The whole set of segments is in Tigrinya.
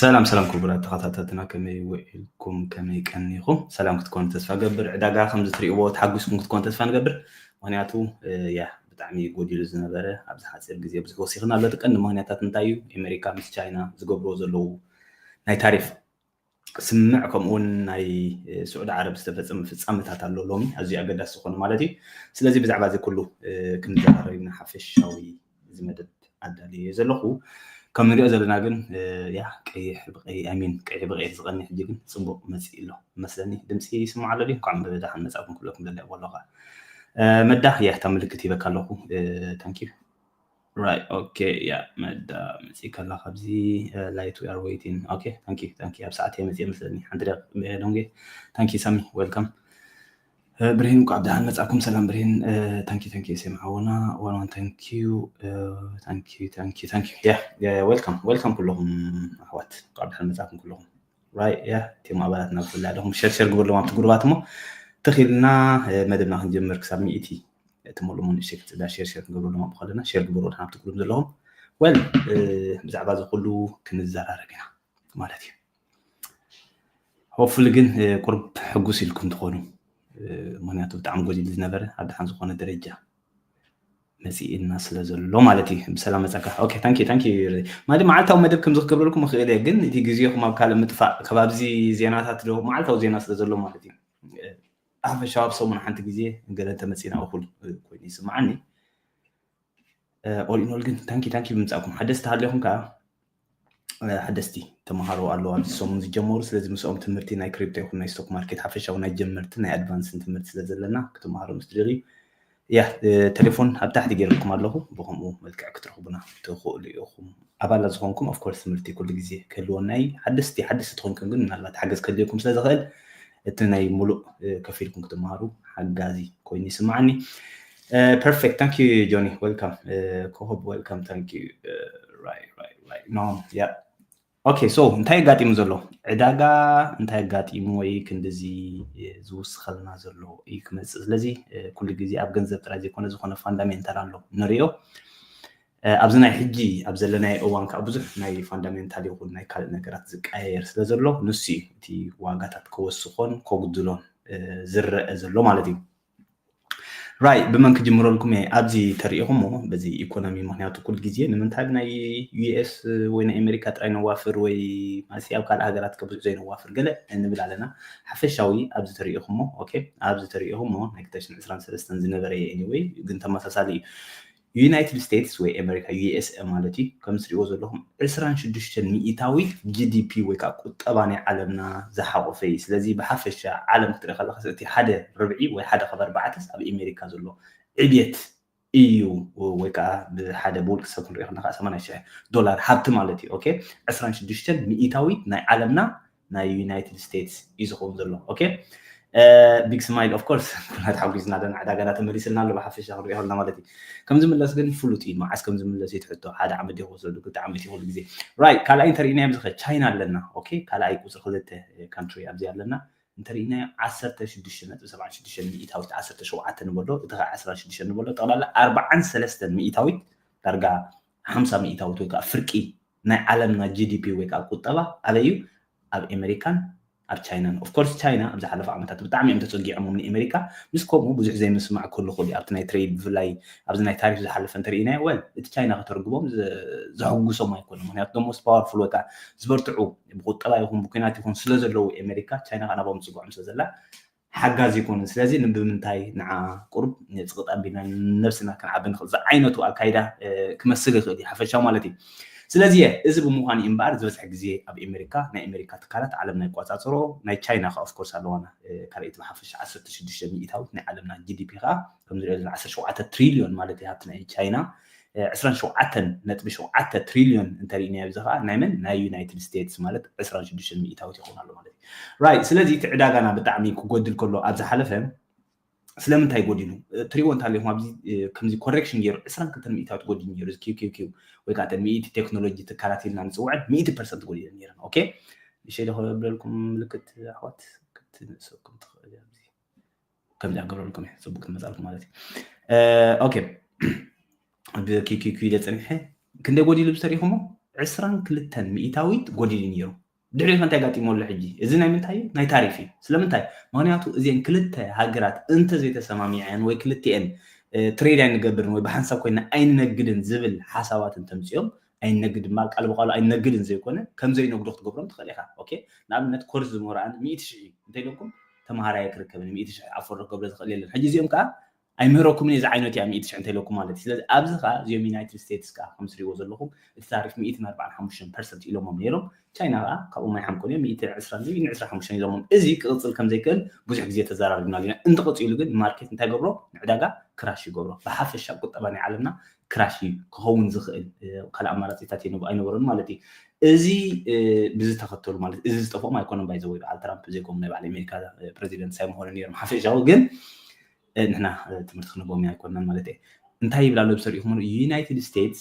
ሰላም ሰላም ክቡራት ተኸታተልትና፣ ከመይ ውዒልኩም፣ ከመይ ቀኒኹም? ሰላም ክትኮኑ ተስፋ ገብር። ዕዳጋ ከም ዝትሪእዎ ተሓጒስኩም ክትኮኑ ተስፋ ንገብር። ምኽንያቱ ያ ብጣዕሚ ጎዲሉ ዝነበረ ኣብዚ ሓፂር ግዜ ብዙሕ ወሲኽና ኣሎ። እቲ ቀንዲ ምኽንያታት እንታይ እዩ? ኣሜሪካ ምስ ቻይና ዝገብርዎ ዘለዉ ናይ ታሪፍ ስምምዕ ከምኡ እውን ናይ ስዑዲ ዓረብ ዝተፈፀመ ፍፃመታት ኣሎ ሎሚ ኣዝዩ ኣገዳሲ ዝኾነ ማለት እዩ። ስለዚ ብዛዕባ እዚ ኩሉ ክንዘራረብ ኢና ሓፈሻዊ እዚ መደብ ኣዳልየ ዘለኹ። ከም ንሪኦ ዘለና ግን ያ ቀይሕ ብቀይ ኣይ ሚን ቀይሕ ብቀይሕ ዝቀኒ ሕጂ ግን ፅቡቅ መፅእ ኣሎ መስለኒ። ድምፂ ይስማዕ ኣሎ ድዩ? እንኳዕ ብደሓን መፃእኩም ክብለኩም ደለ ኣለኹ። መዳ ያ እታ ምልክት ሂበካ ኣለኹ። ታንኪዩ። Right okay yeah መዳ መፂእ ከላ ካብዚ light we are waiting okay thank you thank you ኣብ ሰዓት እየ መፂእ መስለኒ ሓንቲ ደቂ ሎንጌ thank you ሳሚ welcome። ብርሂን እንኳዕ ብደሓን መፃእኩም። ሰላም ብርሂን። Thank you thank you ሴም ዓወና one one thank you thank you thank you thank you yeah yeah welcome welcome ኩለኹም ኣሕዋት እንኳዕ ብደሓን መፃእኩም ኩለኹም። Right yeah እቲኦም ኣባላት ናብ ፍላይ ኣለኹም ሸር ሸር ግበርሎም ኣብቲ ግሩባት እሞ ተኺልና መደብና ክንጀምር ክሳብ ሚእቲ እቲ ሙሉእ ሙሉእ ሸክ ፅዳ ሸር ሸር ክንገብረሎም ኣብኡ ከለና ሸር ግበሩ ናብቲ ግሩፕ ዘለኹም። Well ብዛዕባ እዚ ኩሉ ክንዘራረብ ኢና ማለት እዩ። Hopefully ግን ቁርብ ሕጉስ ኢልኩም ትኾኑ። ምኽንያቱ ብጣዕሚ ጎዲሉ ዝነበረ ኣብ ደሓን ዝኾነ ደረጃ መፂእና ስለ ዘሎ ማለት እዩ። ብሰላም መፀካ okay thank you thank you ማለት መዓልታዊ መደብ ከም ዝክገብረልኩም ይኽእል እየ ግን እቲ ግዜኹም ኣብ ካልእ ምጥፋእ ካብ ኣብዚ ዜናታት ዶ መዓልታዊ ዜና ስለ ዘሎ ማለት እዩ። ሓፈሻዊ ኣብ ሰሙን ሓንቲ ግዜ ገለ እንተመፂና እኹል ኮይኑ ይስምዓኒ። All in all ግን thank you thank you ብምምፃእኩም ሓደስቲ ሃሊኹም ከዓ ሓደስቲ ተምሃሮ ኣለዉ ኣብዚ ሰሙን ዝጀመሩ ስለዚ ምስኦም ትምህርቲ ናይ ክሪፕቶ ይኹን ናይ ስቶክ ማርኬት ሓፈሻዊ ናይ ጀመርቲ ናይ ኣድቫንስን ትምህርቲ ስለ ዘለና ክትምሃሩ ምስ ትደልዩ ያ ቴሌፎን ኣብ ታሕቲ ገይርኩም ኣለኹ ብከምኡ መልክዕ ክትረኽቡና ትኽእሉ ኢኹም። ኣባላት ዝኾንኩም of course ትምህርቲ ኩሉ ግዜ ክህልወና እዩ። ሓደስቲ ሓደስቲ ትኾንኩም ግን ምናልባት ሓገዝ ከድልየኩም ስለ ዝኽእል እቲ ናይ ሙሉእ ከፊልኩም ክትምሃሩ ሓጋዚ ኮይኑ ይስምዓኒ። Perfect thank you Johnny welcome ኮሆብ welcome thank you right right right no yeah okay so እንታይ ኣጋጢሙ ዘሎ ዕዳጋ እንታይ ኣጋጢሙ ወይ ክንድዚ ዝውስኸልና ዘሎ እዩ ክመፅእ። ስለዚ ኩሉ ግዜ ኣብ ገንዘብ ጥራይ ዘይኮነ ዝኾነ ፋንዳሜንታል ኣሎ ንሪኦ። ኣብዚ ናይ ሕጂ ኣብ ዘለናዮ እዋን ከዓ ብዙሕ ናይ ፋንዳሜንታል ይኹን ናይ ካልእ ነገራት ዝቀያየር ስለ ዘሎ ንሱ እዩ እቲ ዋጋታት ከወስኾን ከጉድሎን ዝረአ ዘሎ ማለት እዩ። Right ብመን ክጅምረልኩም እየ ኣብዚ ተሪኢኹሞ በዚ ኢኮኖሚ ምክንያቱ ኩል ግዜ ንምንታይ ብናይ US ወይ ናይ ኣሜሪካ ጥራይ ነዋፍር ወይ ማሲ ኣብ ካልእ ሃገራት ከብዙሕ ዘይነዋፍር ገለ ንብል ኣለና። ሓፈሻዊ ኣብዚ ተሪኢኹሞ okay ኣብዚ ተሪኢኹሞ ናይ ክልተ ሽሕን ዕስራን ሰለስተን ዝነበረ እየ anyway ግን ተመሳሳሊ እዩ። ዩናይትድ ስቴትስ ወይ ኣሜሪካ USA ማለት እዩ ከም ትሪእዎ ዘለኹም ዕስራን ሽዱሽተን ሚእታዊት GDP ወይ ከዓ ቁጠባ ናይ ዓለምና ዝሓቆፈ እዩ። ስለዚ ብሓፈሻ ዓለም ክትርኢ ከለካ እቲ ሓደ ርብዒ ወይ ሓደ ካብ ኣርባዕተስ ኣብ ኣሜሪካ ዘሎ ዕብየት እዩ ወይ ከዓ ብሓደ ብውልቂ ሰብ ክንሪኦ ከለና ከዓ ሰማንያ ሽሕ ዶላር ሃብቲ ማለት እዩ። Okay ዕስራን ሽዱሽተን ሚእታዊት ናይ ዓለምና ናይ ዩናይትድ ስቴትስ እዩ ዝኸውን ዘሎ። Okay big smile of course ኩልና ተሓጒስና ኣለና ዕዳጋና ተመሊስልና ኣሎ ብሓፈሻ ክንሪኦ ከለና ማለት እዩ። ከም ዝምለስ ግን ፍሉጥ እዩ መዓስ ከም ዝምለስ እዩ ትሕቶ ሓደ ዓመት ይኸው ስለ ክልተ ዓመት ይኸው ግዜ። Right ካልኣይ እንተርኢናዮ ብዝኸ ቻይና ኣለና። Okay ካልኣይ ቁፅሪ ክልተ ካንትሪ ኣብዚ ኣለና እንተርኢናዮ ዓሰርተ ሽዱሽተ ነጥቢ ሰብዓን ሽዱሽተን ሚእታዊት ዓሰርተ ሸውዓተ ንበሎ እቲ ከዓ ዕስራን ሽዱሽተን ንበሎ ጠቕላላ ኣርባዓን ሰለስተን ሚእታዊት ዳርጋ ሓምሳ ሚእታዊት ወይ ከዓ ፍርቂ ናይ ዓለምና GDP ወይ ከዓ ቁጠባ ኣበይ እዩ? ኣብ ኣሜሪካን ኣብ ቻይናን። Of course ቻይና ኣብ ዝሓለፈ ዓመታት ብጣዕሚ እዮም ተፀጊዖም ንኣሜሪካ ምስ ከምኡ ብዙሕ ዘይምስማዕ ክህሉ ይኽእል እዩ ኣብቲ ናይ ትሬድ ብፍላይ ኣብዚ ናይ ታሪፍ ዝሓለፈ እንተርኢናዮ well እቲ ቻይና ከተርጉቦም ዘሕጉሶም ኣይኮነ ምክንያቱ the most powerful ወይ ከዓ ዝበርትዑ ብቁጠባ ይኹን ብኩናት ይኹን ስለ ዘለዉ ኣሜሪካ ቻይና ከዓ ናብኦም ትፅግዖም ስለ ዘላ ሓጋዚ ኣይኮኑን። ስለዚ ንምንታይ ንዓ ቁሩብ ንፅቕጥ ኣቢልና ነብስና ክንዓቢ ንኽእል ዝዓይነቱ ኣካይዳ ክመስል ይኽእል እዩ ሓፈሻዊ ማለት እዩ። ስለዚ እየ እዚ ብምዃኑ እዩ እምበኣር ዝበዝሐ ግዜ ኣብ ኣሜሪካ ናይ ኣሜሪካ ትካላት ዓለም ናይ ቆፃፅሮ ናይ ቻይና ከዓ ኦፍኮርስ ኣለዋና ካልኣይቲ ብሓፈሻ ዓሰርተ ሽዱሽተ ሚእታዊት ናይ ዓለምና GDP ከዓ ከምዚ ሪኦ ዘለና ዓሰርተ ሸውዓተ ትሪልዮን ማለት እዩ ሃብቲ ናይ ቻይና ዕስራን ሸውዓተን ነጥቢ ሸውዓተ ትሪልዮን እንተሪእናዮ እዚ ከዓ ናይ መን ናይ ዩናይትድ ስቴትስ ማለት ዕስራን ሽዱሽተ ሚእታዊት ይኸውን ኣሎ ማለት እዩ። Right ስለዚ እቲ ዕዳጋና ብጣዕሚ ክጎድል ከሎ ኣብ ዝሓለፈ ስለምንታይ ጎዲሉ ትሪእዎ እንተሃሊኹም ኣብዚ ከምዚ ኮሬክሽን ገይሩ ዕስራን ክልተን ሚእታዊት ጎዲሉ ነይሩ እዚ QQQ ወይ ከዓ እተን ሚእቲ ቴክኖሎጂ ትካላት ኢልና ንፅውዐን ሚእቲ ፐርሰንት ጎዲለን ነይረን። Okay ንሸይ ዶ ክብለልኩም ምልክት ኣሕዋት ክትንእሰኩም ትኽእል እያ ኣብዚ ከምዚ ኣገብረልኩም እየ ፅቡቅ ትመፃልኩም ማለት እዩ። Okay ብ QQQ ኢለ ፀኒሐ ክንደይ ጎዲሉ ብተሪኹሞ ዕስራን ክልተን ሚእታዊት ጎዲሉ ነይሩ። ድሕሪኡ እንታይ ጋጢሞ ኣሎ ሕጂ? እዚ ናይ ምንታይ እዩ? ናይ ታሪፍ እዩ። ስለምንታይ? ምክንያቱ እዚአን ክልተ ሃገራት እንተዘይተሰማሚዐን ወይ ክልቲኤን ትሬድ ኣይንገብርን ወይ ብሓንሳብ ኮይና ኣይንነግድን ዝብል ሓሳባት እንተምፅኦም፣ ኣይንነግድ እምበኣር ቃል ብቃሉ ኣይንነግድን ዘይኮነ ከም ዘይነግዶ ክትገብሮም ትኽእል ኢኻ። ኦኬ፣ ንኣብነት ኮርስ ዝምህርኣን ሚእቲ ሽሕ እዩ እንተኢለኩም ተምሃራይ ኣይክርከብን፣ ሚእቲ ሽሕ ኣፎርድ ክገብሮ ዝኽእል የለን። ሕጂ እዚኦም ከዓ ኣይምህረኩምን እየ ዝዓይነቱ እያ ሚእቲ ሽሕ እንተኢለኩም ማለት እዩ። ስለዚ ኣብዚ ከዓ እዚኦም ዩናይትድ ስቴትስ ከዓ ከም ትሪእዎ ዘለኹም እቲ ታሪፍ ሚእትን ኣርባዓን ሓሙሽተን ፐርሰንት ኢሎሞም ነይሮም። ቻይና ከዓ ካብኡ ማይ ሓምቆን እዮም ሚእቲ ዕስራን ሚእቲ ዕስራን ሓሙሽተን ኢሎሞም። እዚ ክቕፅል ከም ዘይክእል ብዙሕ ግዜ ተዘራሪብናሉ ኢና። እንተቐፂሉ ግን ማርኬት እንታይ ገብሮ? ንዕዳጋ ክራሽ ይገብሮ። ብሓፈሻ ቁጠባ ናይ ዓለምና ክራሽ እዩ ክኸውን ዝኽእል ካልእ ኣማራፂታት ኣይነበሮን ማለት እዩ። እዚ ብዝተኸተሉ ማለት እዚ ዝጠፍኦም ኣይኮነን ባይዘወይ በዓል ትራምፕ ዘይኮም ናይ በዓል ኣሜሪካ ፕሬዚደንት ሳይ ምኾነ ነይሮም ሓፈሻዊ ግን ንሕና ትምህርቲ ክንቦም ኣይኮንናን ማለት እዩ። እንታይ ይብል ኣሎ ብሰሪኡ ክመ United States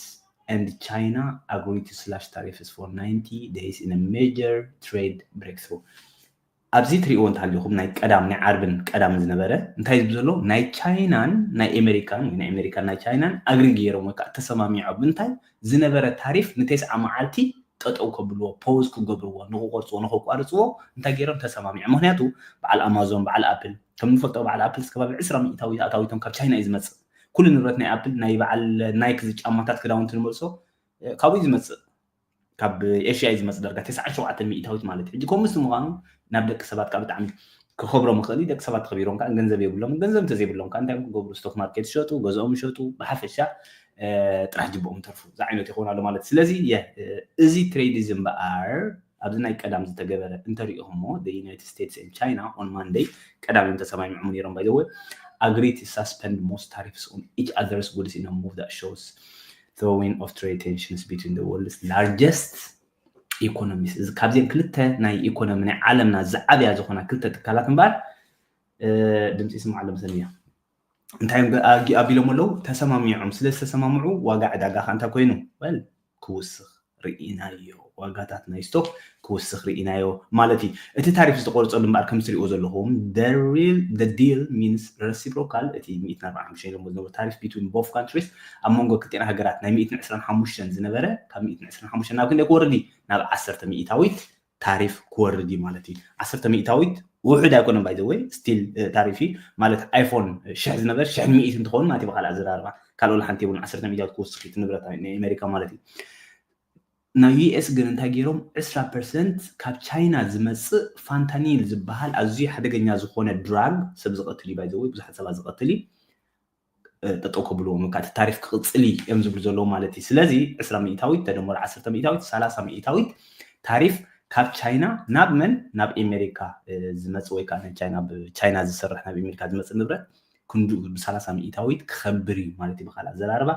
and China agree to slash tariffs for ninety days in a major trade breakthrough። ኣብዚ ትሪእዎ እንተሃሊኹም ናይ ቀዳም ናይ ዓርብን ቀዳምን ዝነበረ እንታይ ዝብል ዘሎ ናይ ቻይናን ናይ ኣሜሪካን ወይ ናይ ኣሜሪካን ናይ ቻይናን ኣግሪ ገይሮም ወይ ከዓ ተሰማሚዖም እንታይ ዝነበረ ታሪፍ ንተስዓ መዓልቲ ጠጠው ከብልዎ ፖዝ ክገብርዎ ንክቆርፅዎ ንክቋርፅዎ እንታይ ገይሮም ተሰማሚዖም። ምክንያቱ በዓል ኣማዞን በዓል ኣፕል ከም ንፈልጦ በዓል ኣፕል ከባቢ ዕስራ ሚእታዊት ኣታዊቶም ካብ ቻይና እዩ ዝመፅእ። ኩሉ ንብረት ናይ ኣፕል ናይ በዓል ናይክ ዝጫማታት ክዳውንቲ ንመልሶ ካብኡ እዩ ዝመፅእ። ካብ ኤሽያ እዩ ዝመፅእ ዳርጋ ተስዓን ሸውዓተን ሚእታዊት ማለት እዩ። ሕጂ ከምኡ ምስ ምዃኑ ናብ ደቂ ሰባት ከዓ ብጣዕሚ ክኸብሮም ይኽእል እዩ። ደቂ ሰባት ተኸቢሮም ከዓ ገንዘብ የብሎም። ገንዘብ እንተዘይብሎም ከዓ እንታይ ክገብሩ? ስቶክ ማርኬት ይሸጡ፣ ገዝኦም ይሸጡ፣ ብሓፈሻ ጥራሕ ጅብኦም ይተርፉ ዝዓይነቱ ይኸውን ኣሎ ማለት እዩ። ስለዚ እዚ ትሬድ እዚ እምበኣር ኣብዚ ናይ ቀዳም ዝተገበረ እንተሪኢኹሞ United States and China on Monday ቀዳም እዮም ተሰማሚዖም ነይሮም by the way agree to suspend most tariffs on each other's goods in a move that shows thawing of trade tensions between the world's largest economies። እዚ ካብዚአን ክልተ ናይ ኢኮኖሚ ናይ ዓለምና ዝዓብያ ዝኾና ክልተ ትካላት እምበኣር ድምፂ ይስማዕ ኣሎ መሰለኒ። እንታይ እዮም ኣቢሎም ኣለዉ? ተሰማሚዖም። ስለ ዝተሰማምዑ ዋጋ ዕዳጋ ከ እንታይ ኮይኑ? ወል ክውስኽ ርኢናዮ። ዋጋታት ናይ ስቶክ ክውስኽ ርኢናዮ ማለት እዩ። እቲ ታሪፍ ዝተቆርፀሉ እምበኣር ከም ትሪእዎ ዘለኹም the deal means reciprocal እቲ ሚእትን ኣርባዓን ሓሙሽተን ኢሎሞ ዝነበሩ ታሪፍ between both countries ኣብ መንጎ ክልቲኤን ሃገራት ናይ ሚእትን ዕስራን ሓሙሽተን ዝነበረ ካብ ሚእትን ዕስራን ሓሙሽተን ናብ ክንደይ ክወርድ እዩ? ናብ ዓሰርተ ሚእታዊት ታሪፍ ክወርድ እዩ ማለት እዩ። ዓሰርተ ሚእታዊት ውሑድ ኣይኮነን by the way still ታሪፍ እዩ ማለት ኣይፎን ሽሕ ዝነበር ሽሕን ሚእትን እንትኸውን ማለት እዩ ብካልእ ኣዘራርባ ካልእ ሓንቲ የብሉን ዓሰርተ ሚእታዊት ክውስኽ እዩ ንብረት ናይ ኣሜሪካ ማለት እዩ። ናይ ዩ ኤስ ግን እንታይ ገይሮም ዕስራ ፐርሰንት ካብ ቻይና ዝመፅእ ፋንታኒል ዝበሃል ኣዝዩ ሓደገኛ ዝኾነ ድራግ ሰብ ዝቐትል እዩ by the way ብዙሓት ሰባት ዝቐትል እዩ ጠጠው ከብልዎ ምካ እቲ ታሪፍ ክቕፅል እዩ እዮም ዝብሉ ዘለዉ ማለት እዩ። ስለዚ ዕስራ ሚእታዊት ተደመሩ ዓሰርተ ሚእታዊት ሰላሳ ሚእታዊት ታሪፍ ካብ ቻይና ናብ መን ናብ ኤሜሪካ ዝመፅ ወይ ከዓ ቻይና ብቻይና ዝስራሕ ናብ ኤሜሪካ ዝመፅእ ንብረት ክንዱ ብሰላሳ ሚእታዊት ክኸብር እዩ ማለት እዩ ብካልእ ኣዘራርባ።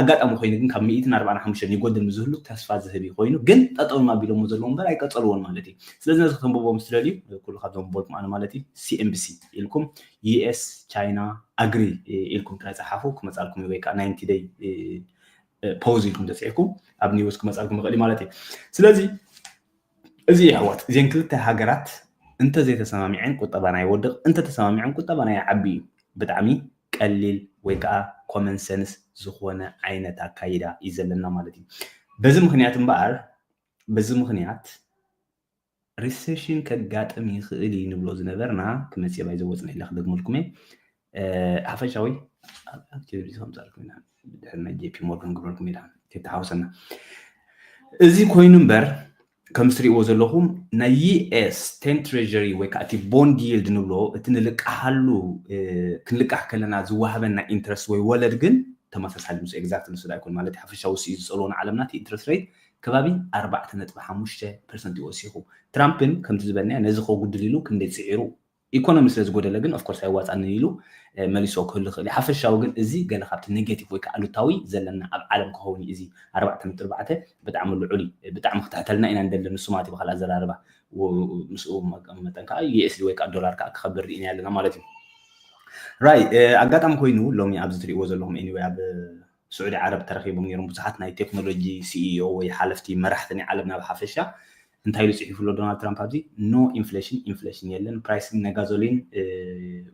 ኣጋጣሚ ኮይኑ ግን ካብ ሚእትን ኣርባዓን ሓሙሽተን ይጎድል ምዝህሉ ተስፋ ዝህብ እዩ ኮይኑ ግን ጠጠው ኣቢሎሞ ዘለዎ እምበር ኣይቀፀልዎን ማለት እዩ። ስለዚ ነዚ ከተንብቦ ምስ ትደልዩ ኩሉ ካብ ዘንብቦልኩም ኣነ ማለት እዩ ሲኤንቢሲ ኢልኩም ዩኤስ ቻይና ኣግሪ ኢልኩም ጥራይ ፀሓፉ ክመፃልኩም ወይ ከዓ ናይንቲ ደይ ፖዝ ኢልኩም ተፅሒፍኩም ኣብ ኒውስ ክመፃልኩም ይኽእል እዩ ማለት እዩ። ስለዚ እዚ የሕዋት እዚን ክልተ ሃገራት እንተዘይተሰማሚዐን ቁጠባና ይወድቕ፣ እንተተሰማሚዐን ቁጠባና ይዓቢ እዩ። ብጣዕሚ ቀሊል ወይ ከዓ ኮመን ሰንስ ዝኾነ ዓይነት ኣካይዳ እዩ ዘለና ማለት እዩ። በዚ ምክንያት እምበኣር በዚ ምክንያት ሪሴሽን ከጋጥም ይኽእል እዩ ንብሎ ዝነበርና ክመፅእ ባይ ዘወፅና ኢለ ክደግመልኩም እየ። ሓፈሻዊ ከምፃልኩም ኢና ድሕሪ ናይ ጄፒ ሞርጋን ግበርኩም ኢላ ከይተሓወሰና። እዚ ኮይኑ እምበር ከም ትሪእዎ ዘለኹም ናይ ዩኤስ ቴን ትሬሪ ወይ ከዓ እቲ ቦንድ ይልድ ንብሎ እቲ ንልቃሓሉ ክንልቃሕ ከለና ዝዋሃበና ኢንትረስት ወይ ወለድ ግን ተመሳሳሊ ምስ ኤግዛክት ንሱ ኣይኮን ማለት ሓፈሻዊ ስኡ ዝፀልዎ ንዓለምና እቲ ኢንትረስት ሬት ከባቢ ኣርባዕተ ነጥቢ ሓሙሽተ ፐርሰንት ይወሲኹ። ትራምፕን ከምቲ ዝበልናዮ ነዚ ከጉድል ኢሉ ክንደይ ፅዒሩ ኢኮኖሚ ስለ ዝጎደለ ግን ኦፍኮርስ ኣይዋፃንን ኢሉ መሊሶ ክህሉ ይኽእል እዩ። ሓፈሻዊ ግን እዚ ገለ ካብቲ ኔጌቲቭ ወይ ከዓ ኣሉታዊ ዘለና ኣብ ዓለም ክኸውን እዩ። እዚ ኣርባዕተ ነጥቢ ኣርባዕተ ብጣዕሚ ልዑል እዩ። ብጣዕሚ ክትሕተልና ኢና ንደሊ ንሱ ማለት እዩ ብካልእ ኣዘራርባ ምስኡ መጠን ከዓ ዩኤስዲ ወይ ከዓ ዶላር ከዓ ክኸብር ርኢና ኣለና ማለት እዩ። ራይ ኣጋጣሚ ኮይኑ ሎሚ ኣብዚ ትሪእዎ ዘለኹም ኤኒወይ ኣብ ስዑዲ ዓረብ ተረኺቦም ነይሮም ብዙሓት ናይ ቴክኖሎጂ ሲኢኦ ወይ ሓለፍቲ መራሕቲ ናይ ዓለም ናብ ሓፈሻ እንታይ ኢሉ ፅሒፉ ኣሎ ዶናልድ ትራምፕ ኣብዚ no inflation inflation የለን pricing ናይ ጋዞሊን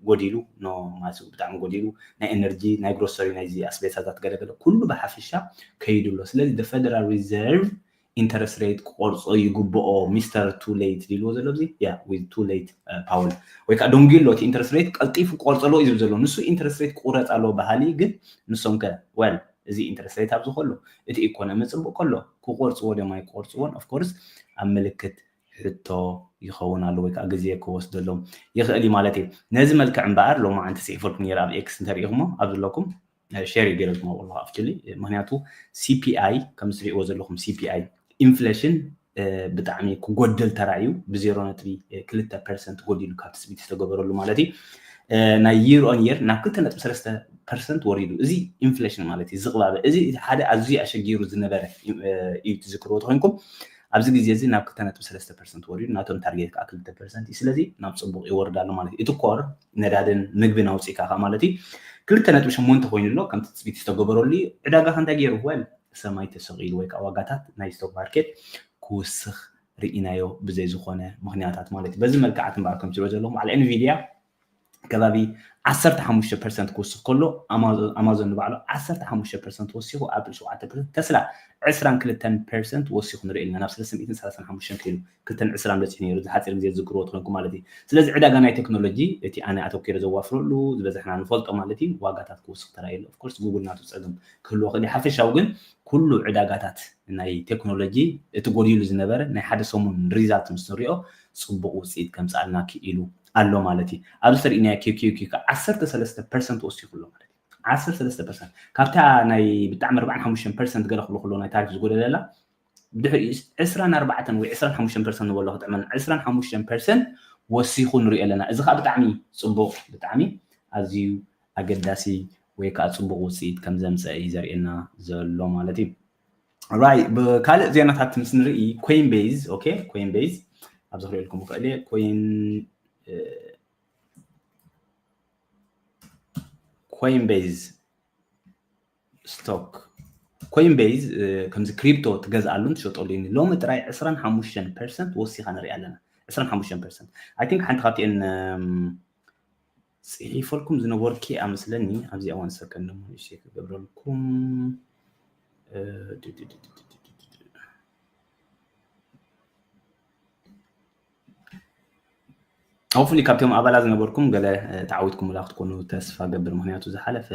ጎዲሉ no ማለት ብጣዕሚ ጎዲሉ ናይ ኤነርጂ ናይ ግሮሰሪ ናይዚ ኣስቤዛታት ገለገለ ኩሉ ብሓፈሻ ከይዱ ኣሎ ስለዚ the federal reserve interest rate ክቆርጾ ይግብኦ ሚስተር ቱ ሌት ኢልዎ ዘሎ ኣብዚ ያ with too late Powell ወይ ከዓ ደንጉዩ ኣሎ። እቲ interest rate ቀልጢፉ ክቆርጸ ኣለዎ እዩ ዝብል ዘሎ። ንሱ interest rate ክቁረጽ ኣለዎ በሃሊ ግን ንሶም ከ well እዚ interest rate ኣብዚ ከሎ እቲ economy ጽቡቅ ከሎ ክቆርጽዎ ድዮም ኣይቆርጽዎን of course ኣብ ምልክት ሕቶ ይኸውን ኣሎ ወይ ከዓ ግዜ ክወስደሎም ይኽእል እዩ ማለት እዩ። ነዚ መልክዕ እምበኣር ሎማዓንቲ ጽሒፈልኩም ነይረ ኣብ ኤክስ እንተሪኢኹሞ ኣብ ዘለኩም share ገይረልኩም ኣለኹ actually ምክንያቱ CPI ከም ትሪእዎ ዘለኹም CPI inflation ብጣዕሚ ክጎድል ተራእዩ ብ zero ነጥቢ ክልተ percent ጎዲሉ ካብ ትፅቢት ዝተገበረሉ ማለት እዩ። ናይ year on year ናብ ክልተ ነጥቢ ሰለስተ percent ወሪዱ። እዚ inflation ማለት እዩ ዝቕባበ። እዚ ሓደ ኣዝዩ ኣሸጊሩ ዝነበረ እዩ ትዝክርዎ ተኮይንኩም ኣብዚ ግዜ እዚ ናብ ክልተ ነጥቢ ሰለስተ percent ወሪዱ ናቶም target ከዓ ክልተ percent እዩ። ስለዚ ናብ ፅቡቅ ይወርድ ኣሎ ማለት እዩ። እቲ core ነዳድን ምግብን ኣውፂእካ ከዓ ማለት እዩ ክልተ ነጥቢ ሸሞንተ ኮይኑ ኣሎ ከምቲ ትፅቢት ዝተገበረሉ እዩ። ዕዳጋ ከ እንታይ ገይሩ well ሰማይ ተሰቒሉ ወይ ከዓ ዋጋታት ናይ stock market ክውስኽ ርኢናዮ ብዘይ ዝኾነ ምክንያታት ማለት እዩ። በዚ መልክዓት እምበኣር ከም ትሪኦ ዘለኹም በዓል Nvidia ከባቢ ዓሰርተ ሓሙሽተ percent ክውስኽ ከሎ ኣማዞን ንባዕሉ ዓሰርተ ሓሙሽተ percent ወሲኹ ኣፕል ሸውዓተ percent ተስላ ዕስራን ክልተን percent ወሲኹ ንርኢ ኣለና ናብ ሰለስተ ሚእትን ሰላሳን ሓሙሽተን ከይዱ ክልተን ዕስራን በፂሑ ነይሩ እዚ ሓፂር ግዜ ዝዝክርዎ ተኮንኩም ማለት እዩ። ስለዚ ዕዳጋ ናይ ቴክኖሎጂ እቲ ኣነ ኣተኪረ ዘዋፍረሉ ዝበዝሕና ንፈልጦ ማለት እዩ ዋጋታት ክውስኽ ተራእየሉ። Of course Google ናቱ ፀገም ክህልዎ ክእል ሓፈሻዊ ግን ኩሉ ዕዳጋታት ናይ ቴክኖሎጂ እቲ ጎዲሉ ዝነበረ ናይ ሓደ ሰሙን result ምስ ንሪኦ ፅቡቕ ውፅኢት ከምፅኣልና ክኢሉ ኣሎ ማለት እዩ። ኣብዚ ተሪእናዮ QQQ ከዓ ዓሰርተ ሰለስተ percent ወሲኹ ኣሎ ማለት እዩ። ዓሰርተ ሰለስተ percent ካብታ ናይ ብጣዕሚ ኣርባዓን ሓሙሽተን percent ገለ ክብሎ ከሎ ናይ ታሪፍ ዝጎደለላ ብድሕሪኡ ዕስራን ኣርባዕተን ወይ ዕስራን ሓሙሽተን percent ንበሎ ክጥዕመና ዕስራን ሓሙሽተን percent ወሲኹ ንሪኦ ኣለና። እዚ ከዓ ብጣዕሚ ፅቡቕ ብጣዕሚ ኣዝዩ ኣገዳሲ ወይ ከዓ ፅቡቕ ውፅኢት ከም ዘምፀአ እዩ ዘርእየና ዘሎ ማለት እዩ። Right ብካልእ ዜናታት ምስ ንርኢ Coinbase okay Coinbase ኣብዚ ክሪኤልኩም ይኽእል እየ Coinbase stock Coinbase ከምዚ crypto ትገዝኣሉን ትሸጠሉን ሎሚ ጥራይ ዕስራን ሓሙሽተን percent ወሲኻ ንርኢ ኣለና። ዕስራን ሓሙሽተን percent I think ሓንቲ ካብቲኤን ፅሒፈልኩም ዝነበርኩ እያ መስለኒ። ኣብዚኣ one second ደሞ ንእሽተይ ክገብረልኩም። Hopefully ካብቶም ኣባላት ዝነበርኩም ገለ ተዓዊትኩምላ ክትኮኑ ተስፋ ገብር። ምክንያቱ ዝሓለፈ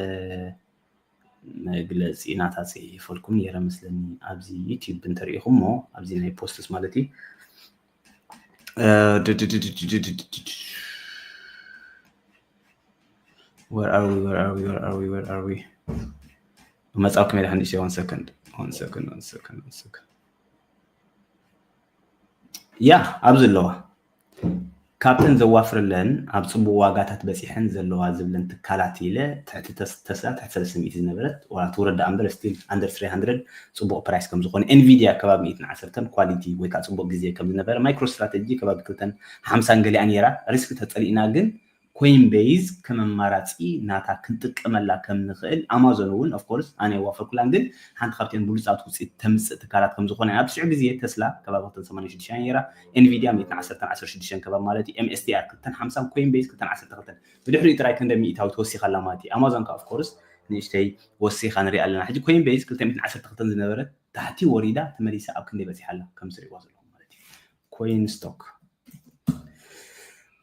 መግለፂ ናታ ፅሒፈልኩም ነይረ መስለኒ ኣብዚ YouTube እንተሪኢኹሞ ኣብዚ ናይ posts ማለት እዩ። Where are we? Where are we? Where are we? Where are we? መጻው ከመይ ደሓን ንእሽተይ one second one second one second one second ያ ኣብዚ ኣለዋ ካብተን ዘዋፍርለን ኣብ ፅቡቅ ዋጋታት በፂሐን ዘለዋ ዝብለን ትካላት ኢለ ትሕቲ ተስላ ትሕቲ ሰለስተ ሚእቲ ዝነበረት ዋላ ትውረድ ደኣ እምበር still under three hundred ፅቡቅ price ከም ዝኾነ Nvidia ከባቢ ሚእትን ዓሰርተን quality ወይ ከዓ ፅቡቅ ግዜ ከም ዝነበረ MicroStrategy ከባቢ ክልተን ሓምሳን ገሊኣ ነይራ risk ተፀሊእና ግን Coinbase ከም ኣማራፂ ናታ ክንጥቀመላ ከም ንኽእል Amazon እውን of course ኣነ የዋፈርኩላን ግን ሓንቲ ካብተን ብሉፃት ውፅኢት ተምፅእ ትካላት ከም ዝኾነ ኣብ ሽዑ ግዜ ተስላ ከባቢ ክልተን ሰማንያን ሽዱሽተን ነይራ Nvidia ሚእትን ዓሰርተን ዓሰርተ ሽዱሽተን ከባቢ ማለት እዩ MSTR ክልተን ሓምሳን Coinbase ክልተን ዓሰርተ ክልተን ብድሕሪኡ ጥራይ ክንደ ሚእታዊ ተወሲኻላ ማለት እዩ Amazon ከዓ of course ንእሽተይ ወሲኻ ንሪኣ ኣለና ሕጂ Coinbase ክልተ ሚእትን ዓሰርተ ክልተን ዝነበረት ታሕቲ ወሪዳ ተመሊሳ ኣብ ክንደይ በፂሓ ኣላ ከም ትሪእዋ ዘለኹም ማለት እዩ Coin stock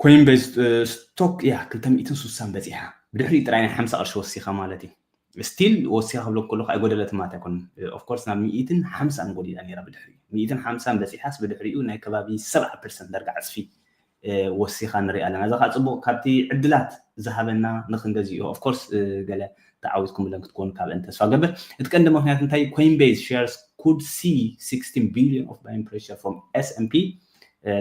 Coinbase stock ያ ክልተ ሚእትን ስሳን በፂሓ ብድሕሪኡ ጥራይ ናይ ሓምሳ ቅርሺ ወሲኻ ማለት እዩ still ወሲኻ ክብለኩም ከለኹ ኣይጎደለትን ማለት ኣይኮነን of course ናብ ሚእትን ሓምሳን ጎዲላ ነይራ ብድሕሪኡ ሚእትን ሓምሳን በፂሓስ ብድሕሪኡ ናይ ከባቢ ሰብዓ percent ዳርጋ ዕፅፊ ወሲኻ ንሪኣ ኣለና። እዚ ከዓ ፅቡቕ ካብቲ ዕድላት ዝሃበና ንክንገዝኦ of course ገለ ተዓዊትኩምለን ክትኮኑ ካብአን ተስፋ ገብር። እቲ ቀንዲ ምክንያት እንታይ Coinbase shares could see sixteen billion of buying pressure from S and P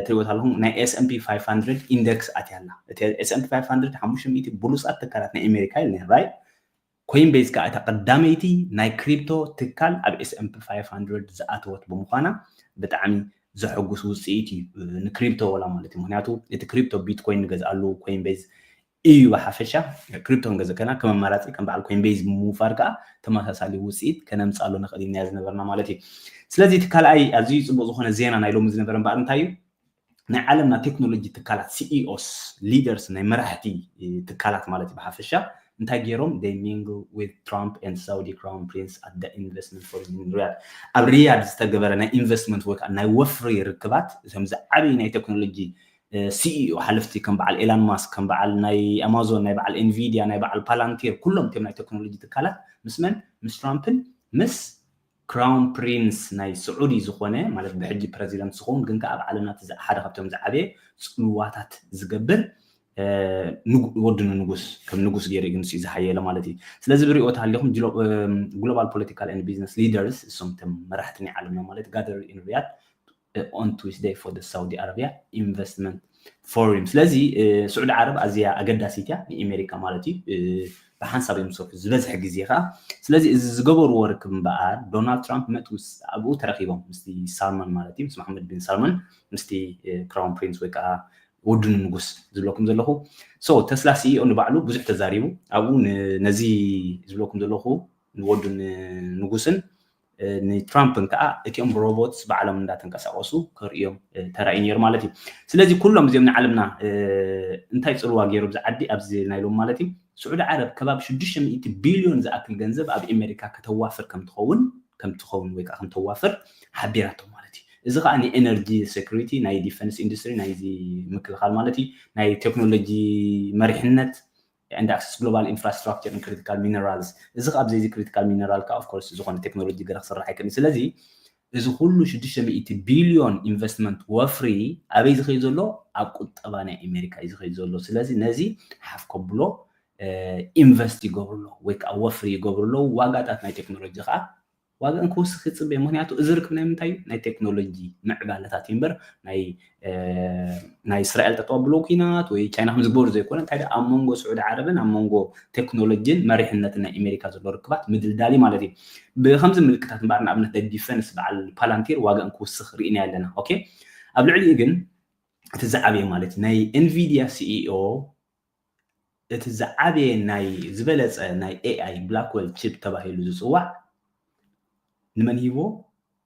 ትሪእዎ ኣለኹም ናይ S and P five hundred index ኣትያ ኣላ። እቲ S and P five hundred ሓሙሽተ ሚእቲ ብሉፃት ትካላት ናይ ኣሜሪካ ኢሉ ነይሩ right Coinbase ከዓ እታ ቀዳመይቲ ናይ ክሪፕቶ ትካል ኣብ S and P five hundred ዝኣተወት ብምዃና ብጣዕሚ ዘሐጉስ ውፅኢት እዩ ንክሪፕቶ ወላ ማለት እዩ ምክንያቱ እቲ ክሪፕቶ ቢትኮይን ንገዝኣሉ Coinbase እዩ ብሓፈሻ ክሪፕቶ ንገዝእ ከና ከም ኣማራፂ ከም በዓል Coinbase ብምውፋር ከዓ ተመሳሳሊ ውፅኢት ከነምፅኣሉ ንኽእል ኢና ዝነበርና ማለት እዩ ስለዚ እቲ ካልኣይ ኣዝዩ ፅቡቅ ዝኾነ ዜና ናይ ሎሚ ዝነበረ እምበኣር እንታይ እዩ ናይ ዓለምና ቴክኖሎጂ ትካላት CEOs leaders ናይ መራሕቲ ትካላት ማለት እዩ ብሓፈሻ እንታይ ገይሮም? They mingle with Trump and Saudi Crown Prince at the investment forum in Riyadh። ኣብ ሪያድ ዝተገበረ ናይ ኢንቨስትመንት ወይ ከዓ ናይ ወፍሪ ርክባት፣ እቶም ዝዓበዩ ናይ ቴክኖሎጂ ሲኢኦ ሓለፍቲ ከም በዓል ኤላን ማስክ፣ ከም በዓል ናይ ኣማዞን፣ ናይ በዓል ኤንቪዲያ፣ ናይ በዓል ፓላንቲር፣ ኩሎም እቶም ናይ ቴክኖሎጂ ትካላት ምስ መን? ምስ ትራምፕን ምስ ክራውን ፕሪንስ ናይ ስዑዲ ዝኾነ፣ ማለት ብሕጂ ፕረዚደንት ዝኸውን ግን ከዓ ኣብ ዓለምና እቲ ሓደ ካብቶም ዝዓበየ ፅልዋታት ዝገብር ወዱ ንንጉስ፣ ከም ንጉስ ገይሩ ግን ንሱ ዝሓየለ ማለት እዩ። ስለዚ ብሪኦ ተሃሊኹም ግሎባል ፖለቲካል ን ቢዝነስ ሊደርስ፣ እሶም ቶም መራሕቲ ናይ ዓለምና ማለት ጋደር ኢን ሪያድ on Tuesday for the Saudi Arabia investment forum። ስለዚ ስዑዲ ዓረብ ኣዝያ ኣገዳሲት እያ ንኤሜሪካ ማለት እዩ። ብሓንሳብ እዮም ዝሰርሑ ዝበዝሐ ግዜ ከዓ። ስለዚ እዚ ዝገበርዎ ርክብ እምበኣር ዶናልድ ትራምፕ መት ምስ ኣብኡ ተረኪቦም ምስቲ ሳልማን ማለት እዩ፣ ምስ መሓመድ ቢን ሳልማን፣ ምስቲ ክራውን ፕሪንስ ወይ ከዓ ወዱ ንጉስ ዝብለኩም ዘለኹ። ሶ ተስላ ሲኢኦ ንባዕሉ ብዙሕ ተዛሪቡ ኣብኡ ነዚ ዝብለኩም ዘለኹ ንወዱ ንጉስን ንትራምፕን ከዓ እቲኦም ሮቦትስ ባዕሎም እንዳተንቀሳቀሱ ከርእዮም ተራእዩ ነይሩ ማለት እዩ። ስለዚ ኩሎም እዚኦም ንዓለምና እንታይ ፅልዋ ገይሩ ኣብዚ ዓዲ ኣብዚ ናይ ሎም ማለት እዩ። ስዑዲ ዓረብ ከባቢ ሽዱሽተ ሚእቲ ቢልዮን ዝኣክል ገንዘብ ኣብ ኣሜሪካ ከተዋፍር ከምትኸውን ከምትኸውን ወይ ከዓ ከምተዋፍር ሓቢራቶም ማለት እዩ። እዚ ከዓ ንኤነርጂ ሴኩሪቲ፣ ናይ ዲፈንስ ኢንዱስትሪ፣ ናይዚ ምክልኻል ማለት እዩ፣ ናይ ቴክኖሎጂ መሪሕነት and access global infrastructure and critical minerals። እዚ ካብ ዘይዚ ክሪቲካል ሚነራል ከዓ ኦፍኮርስ ዝኾነ ቴክኖሎጂ ገለ ክስራሕ ኣይክእልን። ስለዚ እዚ ኩሉ ሽዱሽተ ሚእቲ ቢልዮን ኢንቨስትመንት ወፍሪ ኣበይ ዝኸይድ ዘሎ? ኣብ ቁጠባ ናይ ኣሜሪካ እዩ ዝኸይድ ዘሎ። ስለዚ ነዚ ሓፍ ከብሎ ኢንቨስት ይገብሩ ኣለዉ ወይ ከዓ ወፍሪ ይገብሩ ኣለዉ። ዋጋታት ናይ ቴክኖሎጂ ከዓ ዋጋን ክውስኽ ይፅበ። ምክንያቱ እዚ ርክብ ናይ ምንታይ እዩ? ናይ ቴክኖሎጂ ምዕባለታት እዩ እምበር ናይ ናይ እስራኤል ጠጠው ብሎ ኩናት ወይ ቻይና ከም ዝግበሩ ዘይኮነ፣ እንታይ ደኣ ኣብ መንጎ ስዑዲ ዓረብን ኣብ መንጎ ቴክኖሎጂን መሪሕነትን ናይ ኣሜሪካ ዘሎ ርክባት ምድልዳል እዩ ማለት እዩ። ብከምዚ ምልክታት እምበኣር ንኣብነት ናይ ዲፈንስ በዓል ፓላንቲር ዋጋን ክውስኽ ርኢና ኣለና። ኦኬ፣ ኣብ ልዕሊኡ ግን እቲ ዝዓበየ ማለት እዩ ናይ ኤንቪዲያ ሲኢኦ እቲ ዝዓበየ ናይ ዝበለፀ ናይ ኤኣይ ብላክዌል ቺፕ ተባሂሉ ዝፅዋዕ ንመን ሂቦ?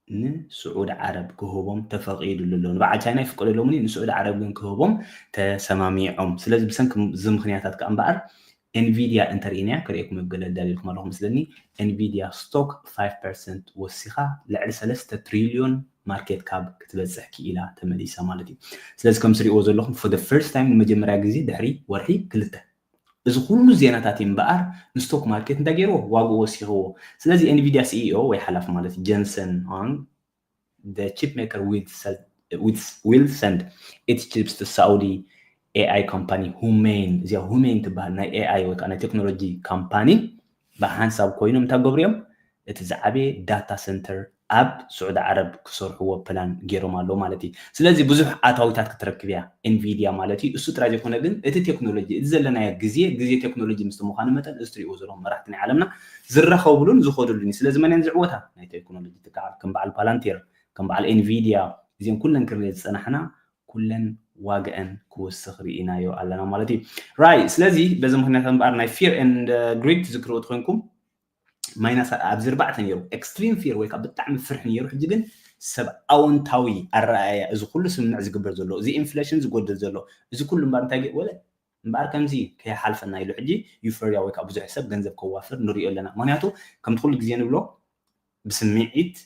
ንስዑድ ዓረብ ክህቦም ተፈቒዱሉ ኣሎ። ንበዓል ቻይና ይፍቀደሎምን እዩ፣ ንስዑድ ዓረብ ግን ክህቦም ተሰማሚዖም። ስለዚ ብሰንኪ እዚ ምኽንያታት ከዓ እምበኣር ኤንቪዲያ እንተርኢናያ ክርእየኩም ኣብ ገለ ኣዳልየልኩም ኣለኹ መስለኒ። ኤንቪዲያ ስቶክ ፋይቭ ፐርሰንት ወሲኻ ልዕሊ ሰለስተ ትሪልዮን ማርኬት ካብ ክትበፅሕ ክኢላ ተመሊሳ ማለት እዩ። ስለዚ ከም ትሪእዎ ዘለኹም for the first time ንመጀመሪያ ግዜ ድሕሪ ወርሒ ክልተ እዚ ኩሉ ዜናታት እዩ እምበኣር ንስቶክ ማርኬት እንታይ ገይርዎ? ዋግኡ ወሲኽዎ። ስለዚ ኤንቪዲያ ሲኢኦ ወይ ሓላፊ ማለት ጀንሰን ሆንግ the chip maker will send its chips to Saudi ኤኣይ ካምፓኒ ሁሜን፣ እዚኣ ሁሜን ትበሃል ናይ ኤኣይ ወይ ከዓ ናይ ቴክኖሎጂ ካምፓኒ ብሓንሳብ ኮይኖም እንታይ ገብሩ እዮም? እቲ ዝዓበየ ዳታ ሰንተር ኣብ ስዑዲ ዓረብ ክሰርሕዎ ፕላን ገይሮም ኣለዉ ማለት እዩ። ስለዚ ብዙሕ ኣታዊታት ክትረክብ እያ ኤንቪዲያ ማለት እዩ። እሱ ጥራይ ዘይኮነ ግን እቲ ቴክኖሎጂ እቲ ዘለናዮ ግዜ ግዜ ቴክኖሎጂ ምስ ምዃኑ መጠን እዚ ትሪእዎ ዘለኹም መራሕቲ ናይ ዓለምና ዝራኸብሉን ዝኸድሉን እዩ። ስለዚ መን እየን ዝዕወታ? ናይ ቴክኖሎጂ ትካል ከም በዓል ፓላንቴር ከም በዓል ኤንቪዲያ እዚአን ኩለን ክንሪኦ ዝፀናሕና ኩለን ዋግአን ክውስኽ ርኢናዮ ኣለና ማለት እዩ። ራይ ስለዚ በዚ ምክንያት እምበኣር ናይ ፊር ኤንድ ግሪድ ትዝክርዎ ተኮይንኩም ማይናስ ኣብዚ ኣርባዕተ ነይሩ ኤክስትሪም ፊር ወይ ከዓ ብጣዕሚ ፍርሒ ነይሩ። ሕጂ ግን ሰብ ኣወንታዊ ኣረኣያ እዚ ኩሉ ስምምዕ ዝግበር ዘሎ እዚ ኢንፍሌሽን ዝጎድል ዘሎ እዚ ኩሉ እምበር እንታይ ወለ እምበኣር ከምዚ ከይሓልፈና ኢሉ ሕጂ ዩፎርያ ወይ ከዓ ብዙሕ ሰብ ገንዘብ ከዋፍር ንሪኦ ኣለና። ምክንያቱ ከምቲ ኩሉ ግዜ ንብሎ ብስምዒት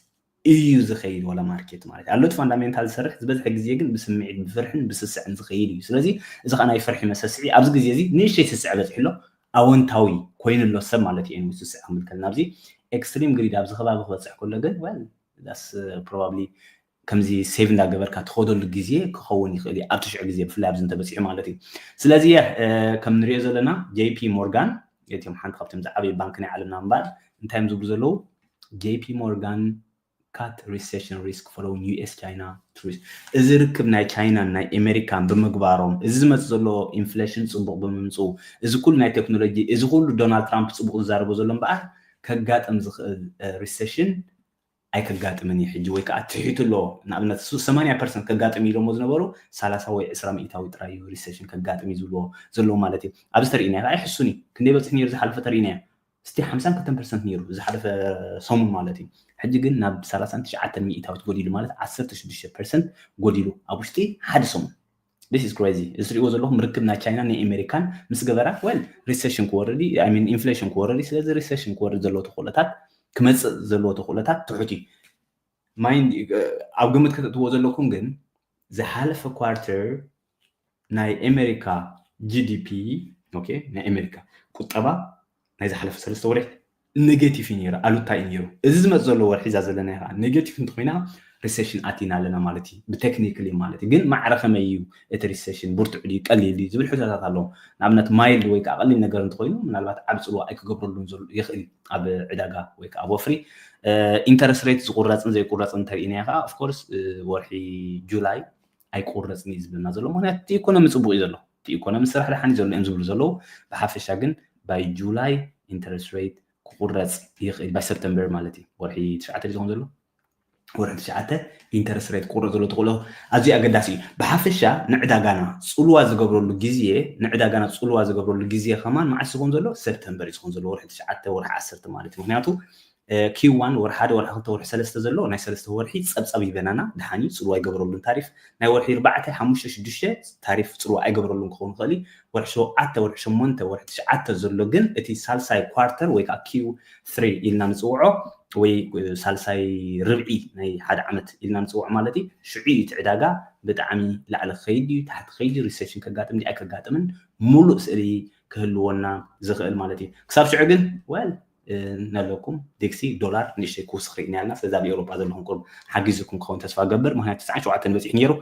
እዩ ዝኸይድ ዋላ ማርኬት ማለት ኣሎ እቲ ፋንዳሜንታል ዝሰርሕ ዝበዝሐ ግዜ ግን ብስምዒት ብፍርሕን ብስስዕን ዝኸይድ እዩ። ስለዚ እዚ ከዓ ናይ ፍርሒ መሰስዒ ኣብዚ ግዜ እዚ ንእሽተይ ስስዐ በፂሑ ኣሎ ኣወንታዊ ኮይኑ ኣሎ ሰብ ማለት እዩ። ስስዐ ክንብል ከለና ኣብዚ ኤክስትሪም ግሪድ ኣብዚ ከባቢ ክበፅሕ ከሎ ግን well that's probably ከምዚ ሴቭ እንዳገበርካ ትኸደሉ ግዜ ክኸውን ይኽእል እዩ ኣብቲ ሽዑ ግዜ ብፍላይ ኣብዚ እንተበፂሑ ማለት እዩ። ስለዚ ከም ንሪኦ ዘለና ጄፒ ሞርጋን እቲኦም ሓንቲ ካብቶም ዝዓበዩ ባንክ ናይ ዓለምና እምበኣር እንታይ እዮም ዝብሉ ዘለዉ? ጄፒ ሞርጋን cut recession risk following ዩ ኤስ ቻይና። እዚ ርክብ ናይ ቻይናን ናይ ኣሜሪካን ብምግባሮም እዚ ዝመፅእ ዘሎ ኢንፍሌሽን ፅቡቕ ብምምፅኡ እዚ ኩሉ ናይ ቴክኖሎጂ እዚ ኩሉ ዶናልድ ትራምፕ ፅቡቕ ዝዛረቦ ዘሎ እምበኣር ከጋጥም ዝኽእል ሪሴሽን ኣይከጋጥምን እዩ ሕጂ ወይ ከዓ ትሒቱ ኣሎ። ንኣብነት እሱ ሰማንያ ፐርሰንት ከጋጥም ኢሎሞ ዝነበሩ ሰላሳ ወይ ዕስራ ሚእታዊ ጥራይ እዩ ሪሴሽን ከጋጥም እዩ ዝብልዎ ዘለዉ ማለት እዩ። ኣብዚ ተርእናዮ ከዓ ኣይሕሱን እዩ። ክንደይ በፅሕ ነይሩ ዝሓለፈ ተርእናዮ ስቲ ሓምሳን ክልተን ፐርሰንት ነይሩ ዝሓለፈ ሰሙን ማለት እዩ። ሕጂ ግን ናብ ሰላሳን ትሽዓተን ሚእታዊት ጎዲሉ ማለት ዓሰርተ ሽዱሽተ ፐርሰንት ጎዲሉ ኣብ ውሽጢ ሓደ ሰሙን። This is crazy። እዚ ትሪእዎ ዘለኹም ርክብ ናይ ቻይና ናይ ኣሜሪካን ምስ ገበራ፣ well፣ recession ክወርድ እዩ፣ I mean inflation ክወርድ እዩ። ስለዚ recession ክወርድ ዘለዎ ተኽእሎታት፣ ክመፅእ ዘለዎ ተኽእሎታት ትሑት እዩ። ማይንድ ኣብ ግምት ከተእትዎ ዘለኩም ግን ዝሓለፈ quarter ናይ ኣሜሪካ GDP፣ okay፣ ናይ ኣሜሪካ ቁጠባ ናይ ዝሓለፈ ሰለስተ ወርሒ negative እዩ ነይሩ፣ ኣሉታ እዩ ነይሩ። እዚ ዝመፅ ዘሎ ወርሒ እዛ ዘለና ከዓ negative እንተኮይና recession ኣቲና ኣለና ማለት እዩ፣ ብቴክኒካሊ ማለት እዩ። ግን ማዕረ ከመይ እዩ እቲ recession፣ ብርቱዕ ድዩ ቀሊል ድዩ ዝብል ሕቶታት ኣለዎ። ንኣብነት mild ወይ ከዓ ቀሊል ነገር እንተኮይኑ ምናልባት ዓብ ፅልዋ ኣይክገብረሉን ዘሎ ይኽእል እዩ ኣብ ዕዳጋ ወይ ከዓ ኣብ ወፍሪ። Interest rate ዝቁረፅን ዘይቁረፅን እንተርኢናዮ ከዓ of course ወርሒ ጁላይ ኣይቁረፅን እዩ ዝብለና ዘሎ። ምክንያቱ እቲ ኢኮኖሚ ፅቡቅ እዩ ዘሎ፣ እቲ ኢኮኖሚ ስራሕ ደሓን እዩ ዘሎ እዮም ዝብሉ ዘለዉ። ብሓፈሻ ግን by July interest rate ክቁረፅ ይኽእል፣ by September ማለት እዩ። ወርሒ ትሽዓተ ዝኸውን ዘሎ፣ ወርሒ ትሽዓተ interest rate ክቁረፅ ዘሎ ተኽእሎ ኣዝዩ ኣገዳሲ እዩ። ብሓፈሻ ንዕዳጋና ፅልዋ ዝገብረሉ ግዜ፣ ንዕዳጋና ፅልዋ ዝገብረሉ ግዜ ከማን መዓስ ዝኸውን ዘሎ? ሰፕተምበር እዩ ዝኸውን ዘሎ፣ ወርሒ ትሽዓተ፣ ወርሒ ዓሰርተ ማለት እዩ። ምክንያቱ ኪው ዋን ወርሒ ሓደ፣ ወርሒ ክልተ፣ ወርሒ ሰለስተ ዘሎ ናይ ሰለስተ ወርሒ ፀብፀብ ይበናና፣ ደሓን እዩ፣ ፅልዋ ኣይገብረሉን ታሪፍ። ናይ ወርሒ ኣርባዕተ፣ ሓሙሽተ፣ ሽዱሽተ ታሪፍ ፅልዋ ኣይገብረሉን ክኸውን ይኽእል እዩ። ወርሒ ሸውዓተ፣ ወርሒ ሸሞንተ፣ ወርሒ ትሽዓተ ዘሎ ግን እቲ ሳልሳይ ኳርተር ወይ ከዓ ኪው ትሪ ኢልና ንፅውዖ ወይ ሳልሳይ ርብዒ ናይ ሓደ ዓመት ኢልና ንፅውዖ ማለት እዩ። ሽዑ እዩ እቲ ዕዳጋ ብጣዕሚ ላዕሊ ክኸይድ ድዩ ታሕቲ ክኸይድ ድዩ፣ ሪሴሽን ከጋጥም ድዩ ኣይከጋጥምን ሙሉእ ስእሊ ክህልወና ዝኽእል ማለት እዩ። ክሳብ ሽዑ ግን well ነለኩም ዲግሲ ዶላር ንእሽተይ ክውስኽ ርኢና ያልና። ስለዚ ኣብ ኤውሮጳ ዘለኹም ቁሩብ ሓጊዝኩም ክኸውን ተስፋ ገብር። ምክንያቱ ትስዓን ሸውዓተን በፂሑ ነይሩ።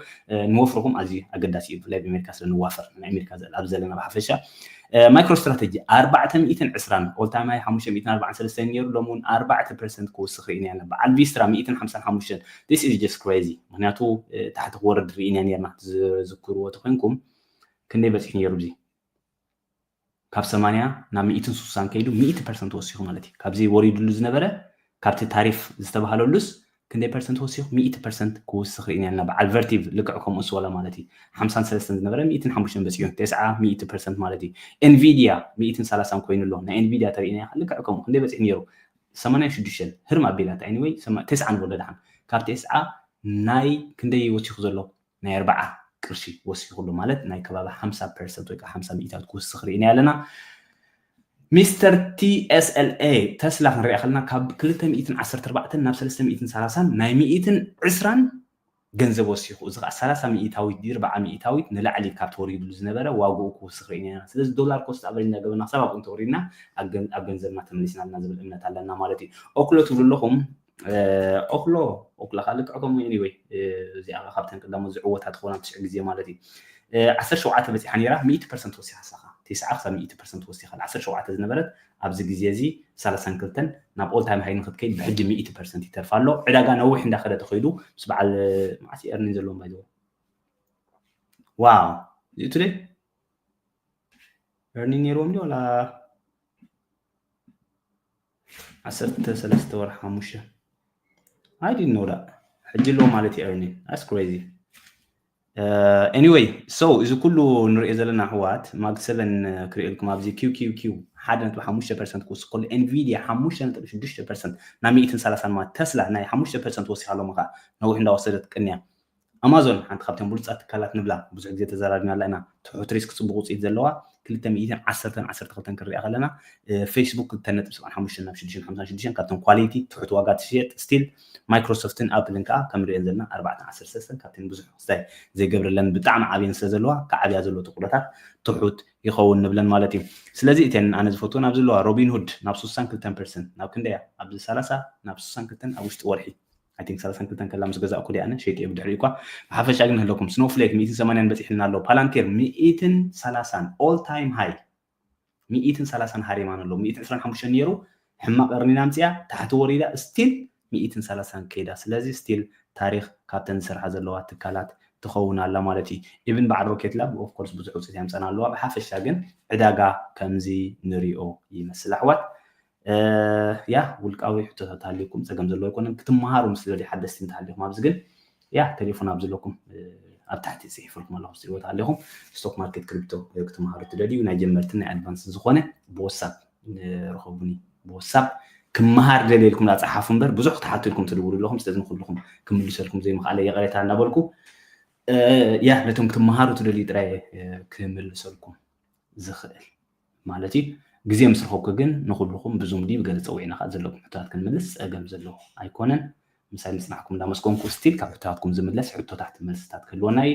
ንወፍርኩም ኣዝዩ ኣገዳሲ እዩ፣ ብፍላይ ብኣሜሪካ ስለ ንዋፈር፣ ናይ ኣሜሪካ ኣብ ዘለና ብሓፈሻ። ማይክሮ ስትራተጂ ኣርባዕተ ሚእትን ዕስራን all time high ሓሙሽተ ሚእትን ኣርባዓን ሰለስተን ነይሩ፣ ሎሚ እውን ኣርባዕተ ፐርሰንት ክውስኽ ርኢና ያልና። በዓል ቪስትራ ሚእትን ሓምሳን ሓሙሽተን፣ this is just crazy። ምክንያቱ ታሕቲ ክወርድ ርኢና ነርና፣ ዝዝክርዎ ተኮይንኩም ክንደይ በፂሑ ነይሩ? ብዚ ካብ ሰማንያ ናብ ሚእትን ስሳን ከይዱ ሚእቲ ፐርሰንት ወሲኹ ማለት እዩ። ካብዚ ወሪድሉ ዝነበረ፣ ካብቲ ታሪፍ ዝተባህለሉስ ክንደይ ፐርሰንት ወሲኹ? ሚእቲ ፐርሰንት ክውስኽ ርኢና ያልና። በዓል ቨርቲቭ ልክዕ ከምኡ ንስወላ ማለት እዩ። ሓምሳን ሰለስተን ዝነበረ ሚእትን ሓሙሽተን በፂሑ፣ ተስዓ ሚእቲ ፐርሰንት ማለት እዩ። ኤንቪድያ ሚእትን ሰላሳን ኮይኑ ኣሎ። ናይ ኤንቪድያ ተርኢና ልክዕ ከምኡ ክንደይ በፂሑ ነይሩ? ሰማንያን ሽዱሽተን ህርም ኣቢላታ። Anyway ተስዓ ንበሎ ደሓን። ካብ ተስዓ ናይ ክንደይ ወሲኹ ዘሎ? ናይ ኣርባዓ ቅርሺ ወሲኹ ኣሎ ማለት ናይ ከባቢ ሓምሳ ፐርሰንት ወይ ከዓ ሓምሳ ሚእታዊት ክውስኽ ርኢና ኣለና። ሚስተር ቲ ኤስ ኤል ኤ ተስላ ክንሪኣ ከለና ካብ ክልተ ሚእትን ዓሰርተ ኣርባዕተን ናብ ሰለስተ ሚእትን ሰላሳን ናይ ሚእትን ዕስራን ገንዘብ ወሲኹ፣ እዚ ከዓ ሰላሳ ሚእታዊት ድዩ ኣርባዓ ሚእታዊት ንላዕሊ ካብ ተወሪድሉ ዝነበረ ዋግኡ ክውስኽ ርኢና ኢና። ስለዚ ዶላር ኮስት ኣቨሬጅ እንዳገበርና ክሳብ ኣብኡ እንተወሪድና ኣብ ገን- ኣብ ገንዘብና ተመሊስና ኣለና ዝብል እምነት ኣለና ማለት እዩ። ኦክሎ ትብሉ ኣለኹም። ኦክሎ ኦክሎ ከዓ ልክዕ ከምኡ። Anyway እዚኣ ከዓ ካብተን ቀዳሞት ዝዕወታ ትኸውን ኣብ ትሽዕ ግዜ ማለት እዩ። ዓሰርተ ሸውዓተ በፂሓ ነይራ፣ ሚእቲ ፐርሰንት ወሲኻ ሳኻ፣ ተስዓ ክሳብ ሚእቲ ፐርሰንት ወሲኻ። ዓሰርተ ሸውዓተ ዝነበረት ኣብዚ ግዜ እዚ ሰላሳን ክልተን ናብ ኦል ታይም ሃይ ንክትከይድ ብሕጂ ሚእቲ ፐርሰንት ይተርፋ ኣሎ። ዕዳጋ ነዊሕ እንዳኸደ ተኸይዱ ምስ በዓል መዓስ ኤርኒን ዘለዎም ባይዘ ዋው እዚኡ ቱደይ ኤርኒን ነይርዎም ድዩ ዋላ ዓሰርተ ሰለስተ ወርሒ ሓሙሽተ? I didn't know that። ሕጂ ኣለዎ ማለት እዩ ኤርኒን። That's crazy። Anyway so እዚ ኩሉ ንሪኦ ዘለና ኣሕዋት ማግ ሰቨን ክርእየልኩም ኣብዚ ኪው ኪው ኪው ሓደ ነጥቢ ሓሙሽተ ፐርሰንት ክውስኽ ከሎ ኤንቪድያ ሓሙሽተ ነጥቢ ሽዱሽተ ፐርሰንት ናብ ሚእትን ሰላሳን ማለት ተስላ ናይ ሓሙሽተ ፐርሰንት ወሲኻ ኣለሞ ከዓ ነዊሕ እንዳወሰደት ቅንያ። ኣማዞን ሓንቲ ካብተን ብሉፃት ትካላት ንብላ ብዙሕ ግዜ ተዘራሪብናላ ኢና። ትሑት ሪስክ ፅቡቅ ውፅኢት ዘለዋ ክልተ ሚእትን ዓሰርተን ዓሰርተ ክልተን ክንሪኣ ከለና ፌስቡክ ክልተ ነጥቢ ሰብዓን ሓሙሽተን ናብ ሽዱሽተ ሓምሳን ሽዱሽተን ካብተን ኳሊቲ ትሑት ዋጋ ትሽየጥ ስቲል ማይክሮሶፍትን ኣፕልን ከዓ ከም ንሪኦን ዘለና ኣርባዕተ ዓሰርተ ሰለስተ ካብተን ብዙሕ ክስታይ ዘይገብረለን ብጣዕሚ ዓብየን ስለ ዘለዋ ክዓብያ ዘለዎ ተኽእሎታት ትሑት ይኸውን ንብለን ማለት እዩ። ስለዚ እተን ኣነ ዝፈትወን ኣብዚ ዘለዋ ሮቢን ሁድ ናብ ስሳን ክልተን ፐርሰንት ናብ ክንደያ ኣብዚ ሰላሳ ናብ ስሳን ክልተን ኣብ ውሽጢ ወርሒ I think ሰላሳን ክልተን ከላ ምስ ገዛእኩ ዲኣነ ሸይጠ ብድሕሪ እኳ ብሓፈሻ ግን ህለኩም ስኖፍሌክ ሚእትን ሰማንያን በፂሕልና ኣሎ ፓላንቴር ሚእትን ሰላሳን all time high ሚእትን ሰላሳን ሃሪማን ኣሎ ሚእትን ዕስራን ሓሙሽተን ነይሩ ሕማቅ ርኒና ምፅያ ታሕቲ ወሪዳ ስቲል ሚእትን ሰላሳን ከይዳ ስለዚ ስቲል ታሪክ ካብተን ዝሰርሓ ዘለዋ ትካላት ትኸውን ኣላ ማለት እዩ። ኢቭን በዓል ሮኬት ላብ ኦፍኮርስ ብዙሕ ውፅኢት ያምፀና ኣለዋ ብሓፈሻ ግን ዕዳጋ ከምዚ ንሪኦ ይመስል ኣሕዋት። ያ ውልቃዊ ሕቶታት ሃልዩኩም ፀገም ዘለዎ ኣይኮነን ክትመሃሩ ምስ ደልዩ ሓደስቲ እንተሃልዩኩም ኣብዚ ግን ያ ቴሌፎን ኣብ ዘለኩም ኣብ ታሕቲ ፅሒፈልኩም ኣለኹም ስልወት ኣለኹም ስቶክ ማርኬት ክሪፕቶ ክትመሃሩ ትደልዩ ናይ ጀመርትን ናይ ኣድቫንስ ዝኾነ ብወሳብ ርኸቡኒ ብወሳብ ክመሃር ደልየልኩም ላፀሓፉ እምበር ብዙሕ ክትሓቱ ኢልኩም ትድውሉ ኣለኹም ስለዚ ንኩልኹም ክምልሰልኩም ዘይምኽኣለ ይቕሬታ እናበልኩ ያ ነቶም ክትመሃሩ ትደልዩ ጥራይ ክምልሰልኩም ዝኽእል ማለት እዩ። ግዜ ምስ ረኸብኩ ግን ንኹልኹም ብዙም ድዩ ብገለ ፀዊዕና ከዓ ዘለኩም ሕቶታት ክንምልስ ፀገም ዘለዎ ኣይኮነን። ምሳይ ምፅናሕኩም እንዳመስገንኩ ስቲል ካብ ሕቶታትኩም ዝምለስ ሕቶታት መልስታት ክህልወና እዩ።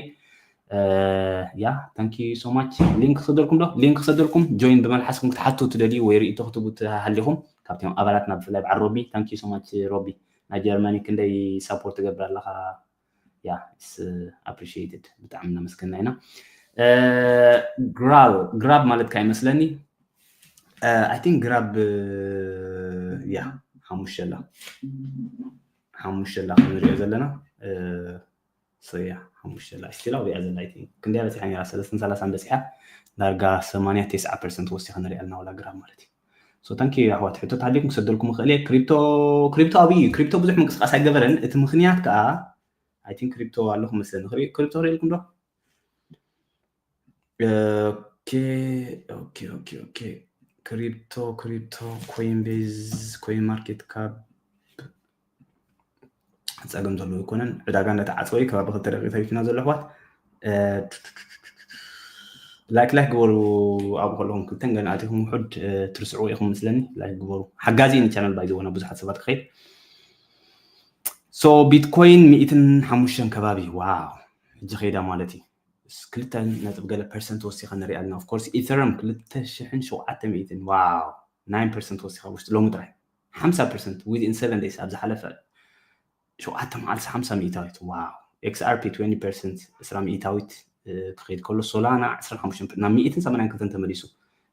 ያ thank you so much። ሊንክ ክሰደልኩም ዶ? ሊንክ ክሰደልኩም ጆይን ብመልሓስኩም ክትሓቱ ትደልዩ ወይ ርእይቶ ክትቡ ትሃሊኹም ካብቶም ኣባላትና ብፍላይ በዓል ሮቢ thank you so much። ሮቢ ናይ ጀርመኒ ክንደይ ሳፖርት ትገብር ኣለኻ? ያ appreciated ብጣዕሚ እናመስገና ኢና። ግራብ ግራብ ማለት ከዓ ይመስለኒ I think ግራብ ያ ሓሙሽተ ኣላ ሓሙሽተ ኣላ ክንሪኦ ዘለና ያ ሓሙሽተ ኣላ ስቲል ኣብዚኣ ዘላ I think ክንደያ በፂሓ ነራ ሰለስትን ሰላሳን በፂሓ ዳርጋ ሰማንያ ተስዓ ፐርሰንት ወሲኻ ንሪኣ ኣለና ዋላ ግራብ ማለት እዩ። So thank you ኣሕዋት ሕቶ ተሃሊኩም ክሰደልኩም ይኽእል እየ። ክሪፕቶ ክሪፕቶ ኣብይ እዩ ክሪፕቶ ብዙሕ ምንቅስቃስ ኣይገበረን። እቲ ምክንያት ከዓ I think ክሪፕቶ ኣለኹም መስለኒ ክሪ- ክሪፕቶ ሪኢልኩም ዶ? ኦኬ ኦኬ ኦኬ ኦኬ ክሪፕቶ ክሪፕቶ ኮይንቤዝ ኮይን ማርኬት ካፕ ፀገም ዘለዎ ኣይኮነን። ዕዳጋ እንዳተዓፀወ እዩ ከባቢ ክልተ ደቂቃ ተሪፍና ዘሎ ኣሕዋት ላይክ ላይክ ግበሩ። ኣብኡ ከለኹም ክልተን ገና ኣቲኹም ውሑድ ትርስዕዎ ኢኹም መስለኒ። ላይክ ግበሩ ሓጋዚ ኒ ቻነል ባይ ዘወና ብዙሓት ሰባት ክኸይድ so ቢትኮይን ሚእትን ሓሙሽተን ከባቢ ዋው ሕጂ ከይዳ ማለት እዩ። ክልተ ነጥብ ገለ ፐርሰንት ወሲኻ ንሪኣ ኣለና። Of course ኢተረም ክልተ ሽሕን ሸውዓተ ሚእትን ዋው ናይን ፐርሰንት ወሲኻ ውሽጢ ሎሚ ጥራይ ሓምሳ ፐርሰንት within seven days ኣብ ዝሓለፈ ሸውዓተ መዓልቲ ሓምሳ ሚእታዊት ዋው ኤክስኣርፒ ትወንቲ ፐርሰንት ዕስራ ሚእታዊት ክኸይድ ከሎ ሶላና ዕስራን ሓሙሽተን ናብ ሚእትን ሰማንያን ክልተን ተመሊሱ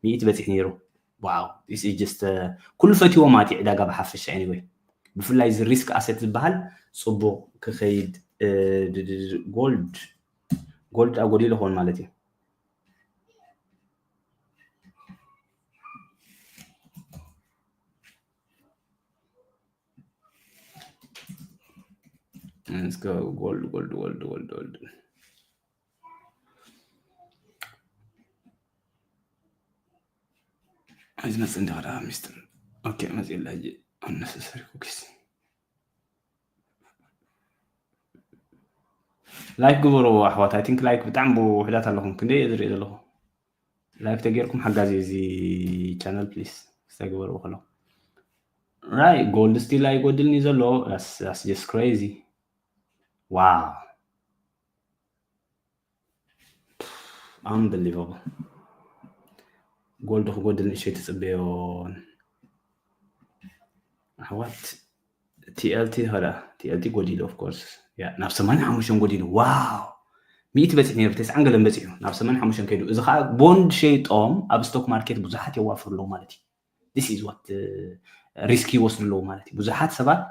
ሚእቲ በፂሕ ነይሩ። ዋው this is just ኩሉ ፈትዎ ማለት እዩ ዕዳጋ ብሓፈሻ anyway ብፍላይ እዚ ሪስክ ኣሴት ዝበሃል ፅቡቅ ክኸይድ ጎልድ ጎልድ ኣጎዲሉ ክኸውን ማለት እዩ። እስከ ጎልድ ጎልድ ጎልድ ጎልድ ጎልድ እዚ መፅእ እንዲ ከዳ ሚስትር ኦኬ መፅእ ላ unnecessary cookies ላይክ ግበሩ ኣሕዋት። I think ላይክ ብጣዕሚ ብውሕዳት ኣለኹም። ክንደይ እየ ዝርኢ ዘለኹ? ላይክ ተጌርኩም ሓጋዚ እዚ ቻነል ፕሊስ። እስታይ ግበሩ ከሎ ራይ ጎልድ ስቲል ኣይጎድልኒ ዘሎ that's just crazy wow unbelievable ጎልድ ክጎድል ንእሽተይ ትፅበዮን ኣሕዋት። ቲኤልቲ ኸዳ ቲኤልቲ ጎዲሉ of course ናብ ሰማንያ ሓሙሽተ ጎዲሉ ዋው ሚእቲ በፂሑ ነይሩ ተስዓን ገለን በፂሑ ናብ ሰማንያ ሓሙሽተ ከይዱ እዚ ከዓ ቦንድ ሸይጦም ኣብ ስቶክ ማርኬት ብዙሓት የዋፍሩ ኣለዉ ማለት እዩ። This is what risk ይወስዱ ኣለዉ ማለት እዩ። ብዙሓት ሰባት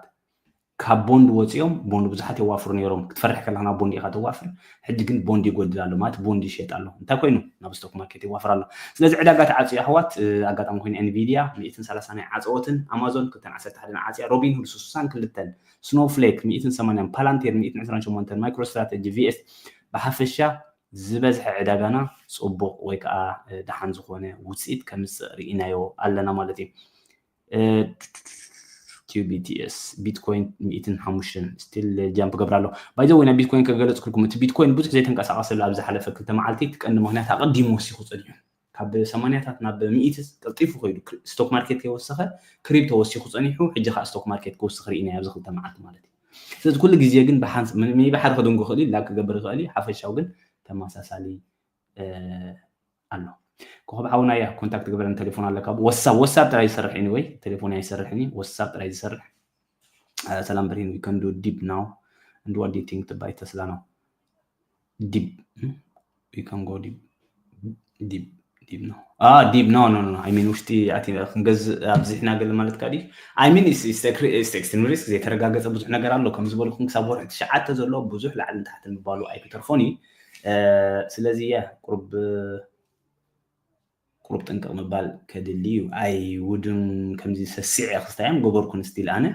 ካብ ቦንድ ወፂኦም ቦንድ ብዙሓት የዋፍሩ ነይሮም ክትፈርሕ ከለካ ናብ ቦንድ ኢካ ተዋፍር ሕጂ ግን ቦንድ ይጎድል ኣሎ ማለት ቦንድ ይሸጥ ኣሎ እንታይ ኮይኑ ናብ ስቶክ ማርኬት ይዋፍር ኣሎ። ስለዚ ዕዳጋ ተዓፅዩ ኣሕዋት ኣጋጣሚ ኮይኑ ኤንቪድያ ሚእትን ሰላሳን ኣይዓፀወትን ኣማዞን ክልተን ዓሰርተ ሓደን ዓፅያ ሮቢንሁድ ስሳን ክልተን ስኖፍሌክ ሚእትን ሰማንያን ፓላንቴር ሚእትን ዕስራን ሸሞንተን ማይክሮ ስትራተጂ ቪኤስ ብሓፈሻ ዝበዝሐ ዕዳጋና ፅቡቕ ወይ ከዓ ደሓን ዝኾነ ውፅኢት ከምፅእ ርኢናዮ ኣለና ማለት እዩ። ኪዩቢቲኤስ ቢትኮይን ሚእትን ሓሙሽተን ስቲል ጃምፕ ገብር ኣሎ። ባይዘ ወይ ናይ ቢትኮይን ከገለፅኩልኩም እቲ ቢትኮይን ብዙሕ ዘይተንቀሳቀሰሉ ኣብ ዝሓለፈ ክልተ መዓልቲ እቲ ቀንዲ ምክንያት ኣቀዲሙ ወሲኹ ፀኒሑ ካብ ሰማንያታት ናብ ሚእቲ ቀልጢፉ ከይዱ ስቶክ ማርኬት ከይወሰኸ ክሪፕቶ ወሲኹ ፀኒሑ ሕጂ ከዓ ስቶክ ማርኬት ክወስኽ ርኢና ኣብዚ ክልተ መዓልቲ ማለት እዩ። ስለዚ ኩሉ ግዜ ግን ብሓንስ ሜቢ ሓደ ከደንጎ ይኽእል እዩ ላግ ክገብር ይኽእል እዩ ሓፈሻዊ ግን ተመሳሳሊ ኣሎ። ኮኸብ ሓውና እያ ኮንታክት ግበረን ቴሌፎን ኣለካ ወሳብ ወሳብ ጥራይ ዝሰርሕ anyway ቴሌፎን ኣይሰርሕን እዩ ወሳብ ጥራይ ዝሰርሕ ሰላም ብርሂን we can do deep now and what do you think to buy Tesla now deep we can go deep deep deep no ah deep no no no I mean ውሽጢ ኣቲ ክንገዝእ ኣብዚሕና ገለ ማለት ካ I mean it's extreme risk ዘይተረጋገፀ ብዙሕ ነገር ኣሎ ከም ዝበልኩም ክሳብ ወርሒ ትሽዓተ ዘሎ ብዙሕ ላዕልን ታሕትን ምባሉ ኣይክተርፎን እዩ ስለዚ ያ ቁሩብ ቁሩብ ጥንቅቕ ምባል ከድሊ እዩ። I wouldn't ከምዚ ሰሲዐ ክስታዮም ገበርኩን ስቲል ኣነ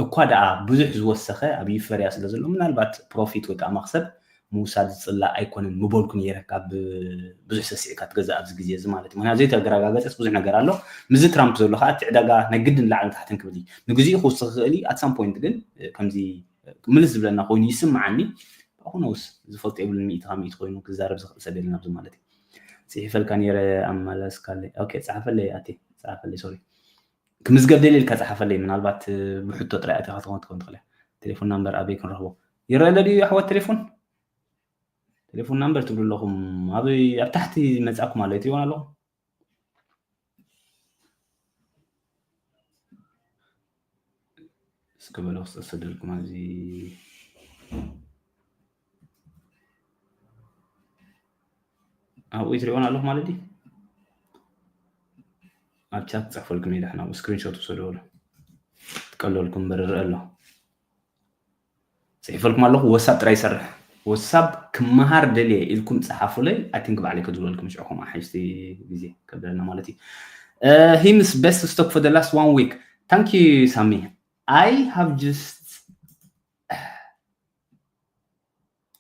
እኳ ደኣ ብዙሕ ዝወሰኸ ኣብ ዩፈርያ ስለ ዘሎ ምናልባት ፕሮፊት ወይ ከዓ መኽሰብ ምውሳድ ዝፅላእ ኣይኮነን ምበልኩ ነይረ ካብ ብዙሕ ሰሲዕካ ትገዝእ ኣብዚ ግዜ እዚ ማለት እዩ ምክንያቱ ዘይተረጋገፀስ ብዙሕ ነገር ኣሎ ምስዚ ትራምፕ ዘሎ ከዓ እቲ ዕዳጋ ናይ ግድን ላዕልን ታሕትን ክብል እዩ ንግዚኡ ክውስኽ ክኽእል እዩ at some point ግን ከምዚ ምልስ ዝብለና ኮይኑ ይስምዓኒ ኣኹነውስ ዝፈልጦ የብሉን። ሚእቲ ካብ ሚእቲ ኮይኑ ክዛረብ ዝኽእል ሰብ የለን ኣብዚ ማለት እዩ። ጽሒፈልካ ነይረ ኣመለስካለይ። ኦኬ፣ ጸሓፈለይ፣ ኣቴ ጸሓፈለይ። ሶሪ፣ ክምዝገብ ደልየ ኢልካ ጸሓፈለይ። ምናልባት ብሕቶ ጥራይ ኣቲኻ ትኸውን ትኸውን ትኽእል እያ። ቴሌፎን ናምበር ኣበይ ክንረኽቦ? ይረአ ኣሎ ድዩ ኣሕዋት ቴሌፎን? ቴሌፎን ናምበር ትብሉ ኣለኹም። ኣብ ኣብ ታሕቲ መጻኩም ኣሎ፣ ትሪእዎ ኣለኹም። እስከ በለ ክሰደልኩም ኣብዚ ኣብኡ ትሪእዎን ኣለኹም ማለት ድዩ? ኣብ ቻት ክጽሕፈልኩም እየ፣ ደሕና ስክሪንሾት ውሰዱ በሉ። ትቀለልኩም እምበር ይረአ ኣሎ። ጽሒፈልኩም ኣለኹ። ወሳብ ጥራይ ይሰርሕ። ወሳብ ክመሃር ደልየ ኢልኩም ጸሓፉለይ። ኣይ ቲንክ ባዕለይ ከድውለልኩም ሽዕኹም ኣሓይሽቲ ግዜ ከብለና ማለት እዩ። ሂምስ ቤስት ስቶክ for the last one week. Thank you ሳሚ. I have just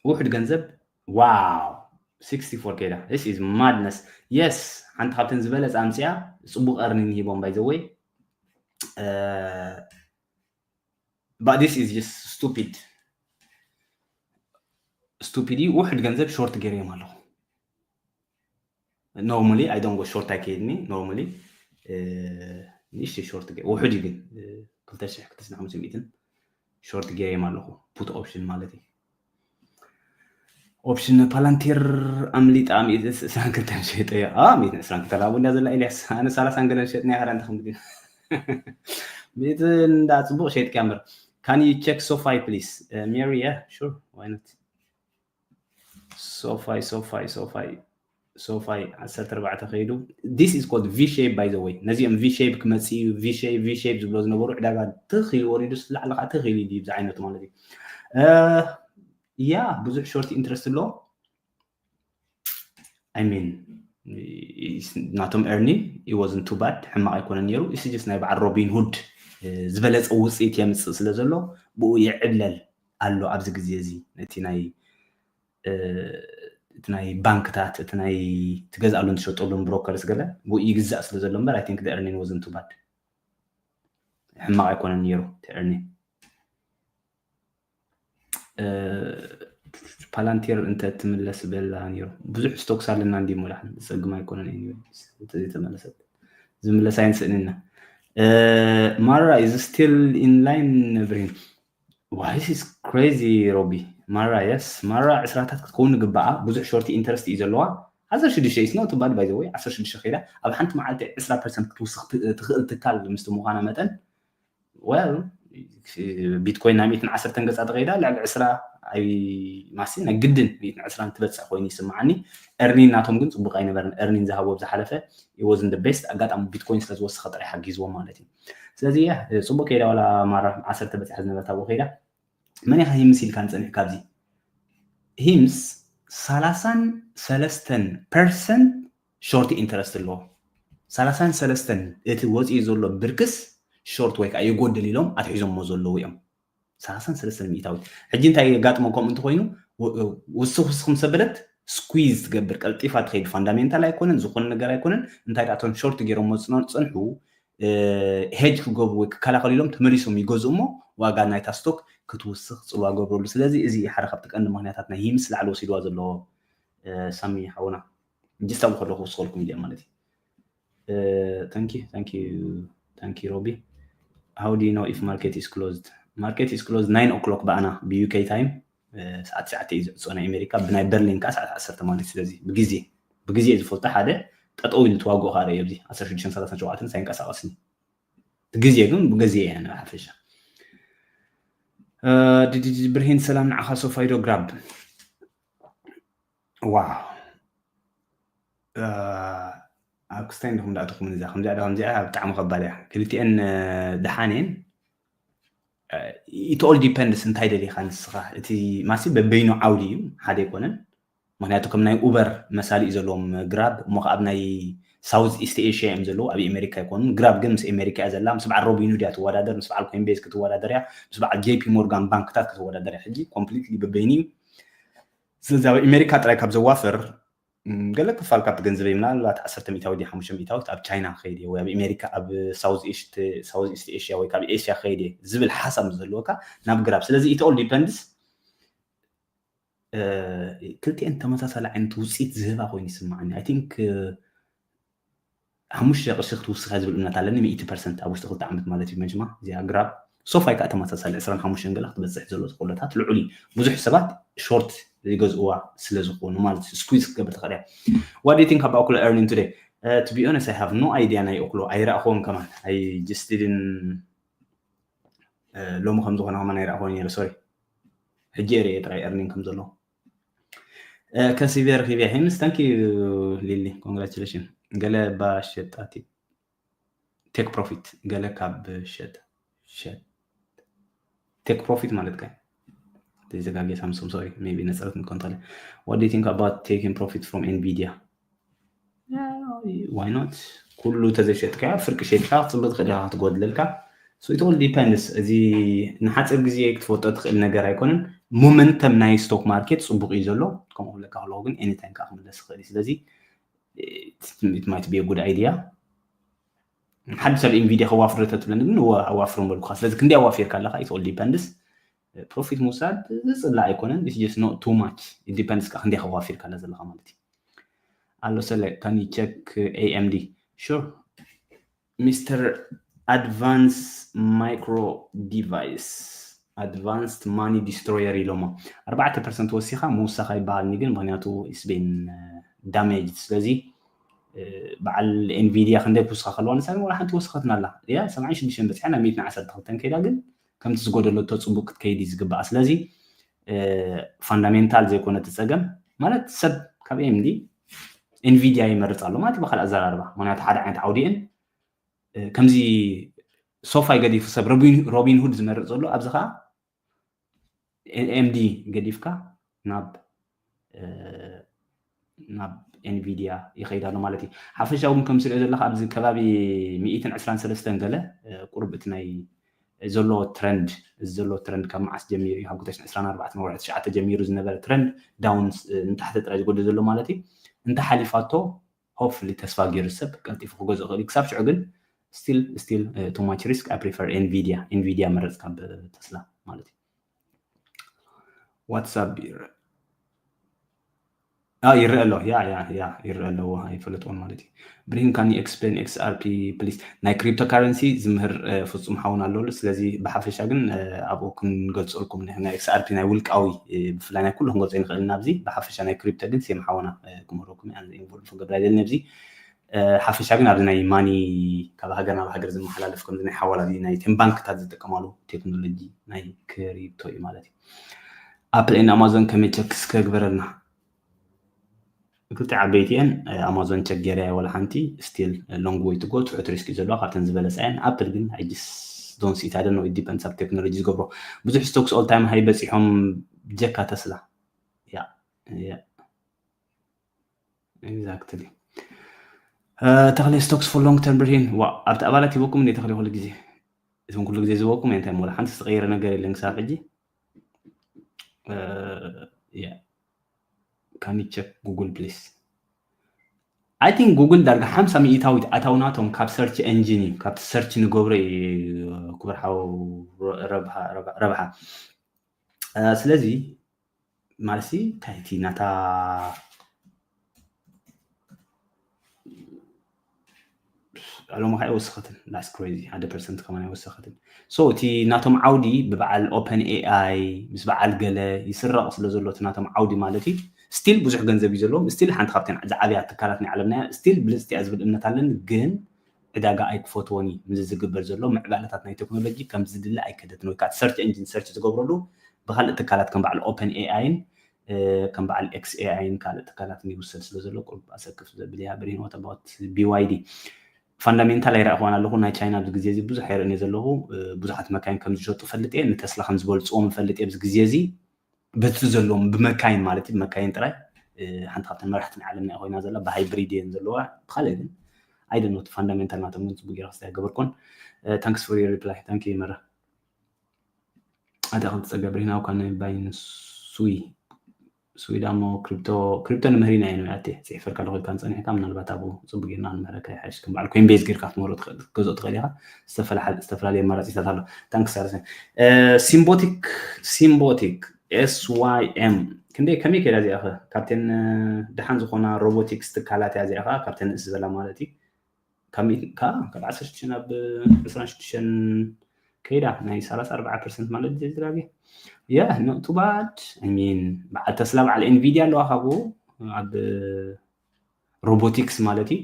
ውሕድ ገንዘብ። ዋው፣ sixty four ኬዳ። This is madness. Yes፣ ሓንቲ ካብተን ዝበለጸ ኣምጽያ ጽቡቕ earning ሂቦም by the way. But this is just stupid. Stupid እዩ። ውሕድ ገንዘብ ሾርት ገይረዮም ኣለኹ። Normally I don't go short ኣይከይድኒ። Normally ንእሽተይ ሾርት ገ ውሕድ እዩ ግን ክልተ ሽሕ ክልተ ሽሕን ሓሙሽተ ሚእትን ሾርት ገይረዮም ኣለኹ። ፑት ኦፕሽን ማለት እዩ። ኦፕሽን ፓላንቲር ኣምሊጣ ሚእትን ዕስራን ክልተን ሸይጠዮ። ሚእትን ዕስራን ክልተን ኣብኡ እንዳ ዘላ ኤልያስ፣ ኣነ ሰላሳን ገለን ሸጥኒ። ሓዳ እንተ ከምዚ ሚእትን እንዳ ጽቡቕ ሸይጥካ እምበር። Can you check SoFi please? Mary, yeah, sure, why not? SoFi, SoFi, SoFi, SoFi ዓሰርተ ኣርባዕተ ከይዱ። This is called V shape by the way. ነዚኦም V shape ክመጽእ እዩ፣ V shape፣ V shape ዝብሎ ዝነበሩ ዕዳጋ ትኽ ኢሉ ወሪዱ፣ ላዕሊ ከዓ ትኽ ኢሉ ይድዩ፣ ብዚ ዓይነቱ ማለት እዩ። ያ ብዙሕ ሾርት ኢንትረስት ኣሎ። I mean ናቶም earning it wasn't too bad፣ ሕማቕ ኣይኮነን ነይሩ። It's just ናይ በዓል ሮቢን ሁድ ዝበለጸ ውፅኢት የምፅእ ስለ ዘሎ ብኡ ይዕብለል ኣሎ ኣብዚ ግዜ እዚ። ነቲ ናይ እቲ ናይ ባንክታት፣ እቲ ናይ ትገዝኣሉን ትሸጠሉን ብሮከርስ ገለ ብኡ ይግዛእ ስለ ዘሎ እምበር I think earning wasn't too bad። ሕማቕ ኣይኮነን ነይሩ እቲ earning። ፓላንቲር እንተ ትምለስ በላ ነይሩ። ብዙሕ ስቶክስ ኣለና እንዲ ሞላሕ ዝጸግም ኣይኮነን። Anyway፣ ዘይተመለሰት ዝምለስ ኣይንስእንና። Mara is still in line ብርሂን። Why this is crazy ሮቢ። Mara፣ yes፣ Mara ዕስራታት ክትከውን ግባኣ። ብዙሕ ሾርት ኢንተረስት እዩ ዘለዋ። ዓሰርተ ሽዱሽተ is not bad by the way። ዓሰርተ ሽዱሽተ ከይዳ ኣብ ሓንቲ መዓልቲ ዕስራ ፐርሰንት ክትውስኽ ትኽእል ትካል ምስቲ ምዃና መጠን፣ well፣ ቢትኮይን ናብ ሚእትን ዓሰርተን ገጻ ተኸይዳ ልዕሊ ዕስራ ኣይ ማሲ ናይ ግድን ሚእትን ዕስራን ትበጽሕ ኮይኑ ይስምዓኒ። earning ናቶም ግን ጽቡቕ ኣይነበረን። Earning ዝሃቦ ኣብ ዝሓለፈ it wasn't the best። ኣጋጣሚ ቢትኮይን ስለ ዝወሰኸ ጥራይ ሓጊዝዎም ማለት እዩ። ስለዚ ጽቡቕ ከይዳ ዋላ ማራ ዓሰርተ በጽሓ ዝነበረት ኣብኡ ከይዳ። መን ኢኻ ሂምስ ኢልካ ንጸኒሕ ካብዚ? ሂምስ ሰላሳን ሰለስተን ፐርሰንት ሾርት ኢንተረስት ኣለዎ። ሰላሳን ሰለስተን እቲ ወፂኡ ዘሎ ብርክስ ሾርት ወይ ከዓ ይጎድል ኢሎም ኣትሒዞሞ ዘለዉ እዮም። ሰላሳን ሰለስተን ሚእታዊት። ሕጂ እንታይ የጋጥሞ ከምኡ እንተኮይኑ፣ ውስኽ ውስኽ ምስ ኣበለት ስኩዝ ትገብር፣ ቀልጢፋ ትኸይድ። ፋንዳሜንታል ኣይኮነን፣ ዝኾነ ነገር ኣይኮነን። እንታይ ደኣ እቶም ሾርት ገይሮሞ ዝፀንሑ ሄጅ ክገብሩ ወይ ክከላኸሉ ኢሎም ተመሊሶም ይገዝኡ እሞ ዋጋ ናይታ ስቶክ ክትውስኽ ፅልዋ ገብረሉ። ስለዚ እዚ ሓደ ካብቲ ቀንዲ ምክንያታት ናይ ሂምስ ላዕሊ ወሲድዋ ዘሎ ሳሚ ሓውና። ጅስታ ብከለኹ ክወስኸልኩም ኢለ ማለት እዩ። Thank you, thank you, thank you ሮቢ። How do you know if market is closed? Market is closed nine o'clock ብኣና ብ UK time፣ ሰዓት ትሽዓተ እዩ ዝዕጾ ናይ ኣሜሪካ፣ ብናይ በርሊን ከዓ ሰዓት ዓሰርተ ማለት እዩ። ስለዚ ብግዜ ብግዜ እዩ ዝፈልጦ። ሓደ ጠጠው ኢሉ ተዋግኦ ከዓ ርእዮ ኣብዚ ዓሰርተ ሽዱሽተ ሰላሳ ሸውዓተ ኣይንቀሳቀስን። ግዜ ግን ብግዜ እየ ንሓፈሻ። ድድድ ብርሂን ሰላም ንዓኻ። ሶፋይዶ ግራብ። ዋው። ኣብ ክስታይ እንዲኹም ዳእትኹም እዛ ከምዚኣ ዳ ከምዚኣ ብጣዕሚ ከባድ እያ። ክልቲአን ደሓን እየን። It all depends እንታይ ደሊኻ ንስኻ። እቲ ማሲ በበይኑ ዓውዲ እዩ፣ ሓደ ኣይኮነን። ምክንያቱ ከም ናይ ኡበር መሳሊ እዩ ዘለዎም ግራብ፣ እሞ ከኣ ኣብ ናይ ሳውዝ ኢስት ኤሽያ እዮም ዘለዉ፣ ኣብ ኣሜሪካ ኣይኮኑን። ግራብ ግን ምስ ኣሜሪካ እያ ዘላ፣ ምስ በዓል ሮቢንሁድ እያ ትወዳደር፣ ምስ በዓል ኮይንቤዝ ክትወዳደር እያ፣ ምስ በዓል ጄፒ ሞርጋን ባንክታት ክትወዳደር እያ። ሕጂ ኮምፕሊትሊ በበይኑ እዩ። ስለዚ ኣብ ኣሜሪካ ጥራይ ካብ ዘዋፍር፣ ገለ ክፋል ካብቲ ገንዘበይ ምናልባት ዓሰርተ ሚእታዊት ድዩ ሓሙሽተ ሚእታዊት ኣብ ቻይና ክኸይድ እየ ወይ ኣብ ኣሜሪካ ኣብ ሳውዝ ኢስት ሳውዝ ኢስት ኤሽያ ወይ ካብ ኤስያ ክኸይድ እየ ዝብል ሓሳብ ምስ ዘለወካ ናብ ግራብ። ስለዚ it all depends። ክልቲኤን ተመሳሳሊ ዓይነት ውፅኢት ዝህባ ኮይኑ ይስማዓኒ። I think ሓሙሽተ ቅርሺ ክትውስኻ ዝብል እምነት ኣለኒ። ሚእቲ ፐርሰንት ኣብ ውሽጢ ክልተ ዓመት ማለት እዩ። መችማ እዚኣ ግራብ ሶፋይ ከዓ ተመሳሳሊ ዕስራን ሓሙሽተን ገለ ክትበፅሕ ዘሎ ተኽእሎታት ልዑል እዩ። ብዙሕ ሰባት ሾርት ይገዝእዋ ስለ ዝኾኑ ማለት እዩ። ስኩዝ ክትገብር ትኽእል እያ። What do you think about Ooklo earning today? Uh, to be honest, I have no idea ናይ ኦክሎ ኣይረእኽዎን ከማን። I just didn't uh, ሎሚ ከም ዝኾነ ከማን ኣይረእኽዎን ነይረ። ሶሪ ሕጂ እየ ጥራይ earning ከም ዘሎ ከሲበ ረኺበ። ሄምስ thank you ሊሊ congratulation። ገለ ባ ሸጣቲ take profit ገለ ካብ ሸጥ ሸጥ take profit ማለት ከ ተዘጋጌ ሳምሶም ሶሪ maybe ነፀረት ንኮን ታለ what do you think about taking profit from Nvidia? Why not? ኩሉ ተዘይሸጥካ ፍርቂ ሸጥካ ክትፅምብ ትኽእል ኢኻ ክትጎድለልካ። So it all depends። እዚ ንሓፂር ግዜ ክትፈልጦ ትኽእል ነገር ኣይኮነን። ሞመንተም ናይ ስቶክ ማርኬት ፅቡቅ እዩ ዘሎ። ከምኡ ክብለካ ከለኹ ግን anytime ከዓ ክምለስ ይኽእል እዩ። ስለዚ it might be a good idea። ሓደ ሰብ Nvidia ከዋፍር ተትብለኒ ግን ኣዋፍሮም በልኩኻ። ስለዚ ክንደይ ኣዋፊርካ ኣለኻ it all depends። ፕሮፊት ምውሳድ ዝፅላእ ኣይኮነን። It's just not too much። It depends ከዓ ክንደይ ከዋፊርካ ኣለ ዘለኻ ማለት እዩ። ኣሎ ሰለ can you check A M D? Sure. Mr Advanced Micro Device Advanced Money Destroyer ኢሎሞ ኣርባዕተ ፐርሰንት ወሲኻ ምውሳኻ ይበሃልኒ ግን ምክንያቱ it's been damaged። ስለዚ በዓል Nvidia ክንደይ ክውስኻ ከለዋ ንሳ ግን ወላ ሓንቲ ወስኸትና ኣላ። ያ ሰብዓን ሽዱሽተን በፂሓ ናብ ሚእትን ዓሰርተ ክልተን ከይዳ ግን ከምቲ ዝጎደለቶ ፅቡቅ ክትከይድ እዩ ዝግባኣ። ስለዚ ፋንዳሜንታል ዘይኮነ እቲ ፀገም ማለት ሰብ ካብ A M D Nvidia ይመርፅ ኣሎ ማለት ብካልእ ኣዘራርባ ምክንያቱ ሓደ ዓይነት ዓውዲ እየን። ከምዚ ሶፋይ ገዲፉ ሰብ ሮቢን ሁድ ዝመርፅ ዘሎ ኣብዚ ከዓ A M D ገዲፍካ ናብ ናብ Nvidia ይኸይድ ኣሎ ማለት እዩ። ሓፈሻ እውን ከም ስሪኦ ዘለካ ኣብዚ ከባቢ ሚእትን ዕስራን ሰለስተን ገለ ቁርብ እቲ ናይ ዘሎ ትረንድ እዚ ዘሎ ትረንድ ካብ መዓስ ጀሚሩ እዩ? ካብ ክልተ ሽሕን ዕስራን ኣርባዕተን ወርሒ ትሽዓተ ጀሚሩ ዝነበረ ትረንድ ዳውን ንታሕቲ ጥራይ ዝጎደ ዘሎ ማለት እዩ። እንተ ሓሊፋቶ hopefully ተስፋ ገይሩ ሰብ ቀልጢፉ ክገዝኦ ይኽእል እዩ። ክሳብ ሽዑ ግን still still too much risk. I prefer Nvidia Nvidia መረፅ ካብ ተስላ ማለት እዩ። ዋትሳፕ ይረአ ኣሎ ያ ያ ያ ይረአ ኣለዎ ኣይፈለጥዎን ማለት እዩ። ብርሂን can you explain X R P please? ናይ ክሪፕቶ ካረንሲ ዝምህር ፍፁም ሓውን ኣለሉ። ስለዚ ብሓፈሻ ግን ኣብኡ ክንገልፀልኩም ናይ X R P ናይ ውልቃዊ ብፍላይ ናይ ኩሉ ክንገልፆ ይንኽእል ኢና። ኣብዚ ብሓፈሻ ናይ ክሪፕቶ ግን ሴም ሓውና ክምህረኩም ኢንቮልቭ ክገብር ኣይደልን ኣብዚ ሓፈሻ ግን ኣብዚ ናይ ማኒ ካብ ሃገር ናብ ሃገር ዝመሓላለፍ ከምዚ ናይ ሓዋላ ናይ ቴም ባንክታት ዝጥቀማሉ ቴክኖሎጂ ናይ ክሪፕቶ እዩ ማለት እዩ። ኣፕል ኤን ኣማዞን ከመይ ቸክ እስከ ግበረልና? ክልተ ዓበይቲ እየን። ኣማዞን ቸክ ገይረያ ወላ ሓንቲ still long way to go ትሑት ሪስክ እዩ ዘለዋ ካብተን ዝበለፃ እየን። ኣፕል ግን I just don't see it. I don't know, it depends ኣብ ቴክኖሎጂ ዝገብሮ ብዙሕ ስቶክስ all time high በፂሖም ጀካ ተስላ ያ ያ exactly ተኽለ stocks for long term ብርሂን ዋ ኣብቲ ኣባላት ሂበኩም እንደ ተኽለ ኩሉ ግዜ እዞም ኩሉ ግዜ ዝበኩም እንታይ ሞላ ሓንቲ ዝተቀየረ ነገር የለን ክሳብ ሕጂ can you check Google please? I think Google ዳርጋ ሓምሳ ሚእታዊት ኣታውናቶም ካብ ሰርች ኤንጂን እዩ ካብቲ ሰርች ንገብሮ እዩ ክቡር ሓው ረብሓ ስለዚ ማለትሲ እንታይ እቲ ናታ ኣሎማ ከዓ ኣይወሰኸትን that's crazy ሓደ ፐርሰንት ከማን ኣይወሰኸትን። So እቲ ናቶም ዓውዲ ብበዓል ኦፐን ኤኣይ ምስ በዓል ገለ ይስረቕ ስለ ዘሎ እቲ ናቶም ዓውዲ ማለት እዩ። ስቲል ብዙሕ ገንዘብ እዩ ዘለዎም ስቲል ሓንቲ ካብተን ዝዓብያ ትካላት ናይ ዓለምና እያ ስቲል ብልፅቲ እያ ዝብል እምነት ኣለኒ። ግን ዕዳጋ ኣይክፈትዎን እዩ ምዚ ዝግበር ዘሎ ምዕባለታት ናይ ቴክኖሎጂ ከም ዝድለ ኣይከደትን ወይ ከዓ ሰርች ኤንጂን ሰርች ዝገብረሉ ብካልእ ትካላት ከም በዓል ኦፐን ኤኣይን ከም በዓል ኤክስ ኤኣይን ካልእ ትካላትን ይውሰድ ስለ ዘሎ ቁሩብ ኣሰክፍ ዘብል እያ። ብሪን what about B Y D? ፋንዳሜንታል ኣይረእኽዋን ኣለኹ ናይ ቻይና ኣብዚ ግዜ እዚ ብዙሕ ኣይርእን እየ ዘለኹ። ብዙሓት መካይን ከም ዝሸጡ ፈልጥ እየ ንተስላ ከም ዝበልፅዎም ፈልጥ እየ ኣብዚ ግዜ እዚ በቲ ዘለዎም ብመካይን ማለት እዩ ብመካይን ጥራይ ሓንቲ ካብተን መራሕቲ ናይ ዓለምና ኮይና ዘላ ብሃይብሪድ እየን ዘለዋ። ብካልእ ግን ኣይደኖ እቲ ፋንዳሜንታል ናቶም ግን ፅቡቅ ገይረ ክስታይ ገበርኮን። Thanks for your reply thank you መራ ኣደ ክልተ ጸገ ብሪህና እኳ ናይ ባይንሱይ ስዊዳ እሞ ክሪፕቶ ክሪፕቶ ንምህሪና እየ ንብያቴ ጽሒፈልካ ኣለኹ ኢልካ ንጸኒሕካ ምናልባት ኣብኡ ጽቡቅ ጌርና ንምህረካ ይሓይሽ ከም በዓል ኮይን ቤዝ ጌርካ ክትምህሮ ትኽእል ክትገዝኦ ትኽእል ኢኻ። ዝተፈላለዩ ኣማራጺታት ኣሎ። ታንክስ ኣርሰ ሲምቦቲክ ሲምቦቲክ S Y M ክንደይ ከመይ ከይዳ እዚኣ ኸ ካብተን ደሓን ዝኾና ሮቦቲክስ ትካላት እያ እዚኣ ከዓ ካብተን ንእስ ዝበላ ማለት እዩ ካብ ሚእቲ- ካብ ዓሰርተ ሽዱሽተ ናብ ዕስራን ሽዱሽተን ከይዳ ናይ ሰላሳ ኣርባዓ ፐርሰንት ማለት ድራጌ ያ not too bad I mean በዓል ተስላ በዓል ኤንቪዲያ ኣለዋ ካብኡ ኣብ ሮቦቲክስ ማለት እዩ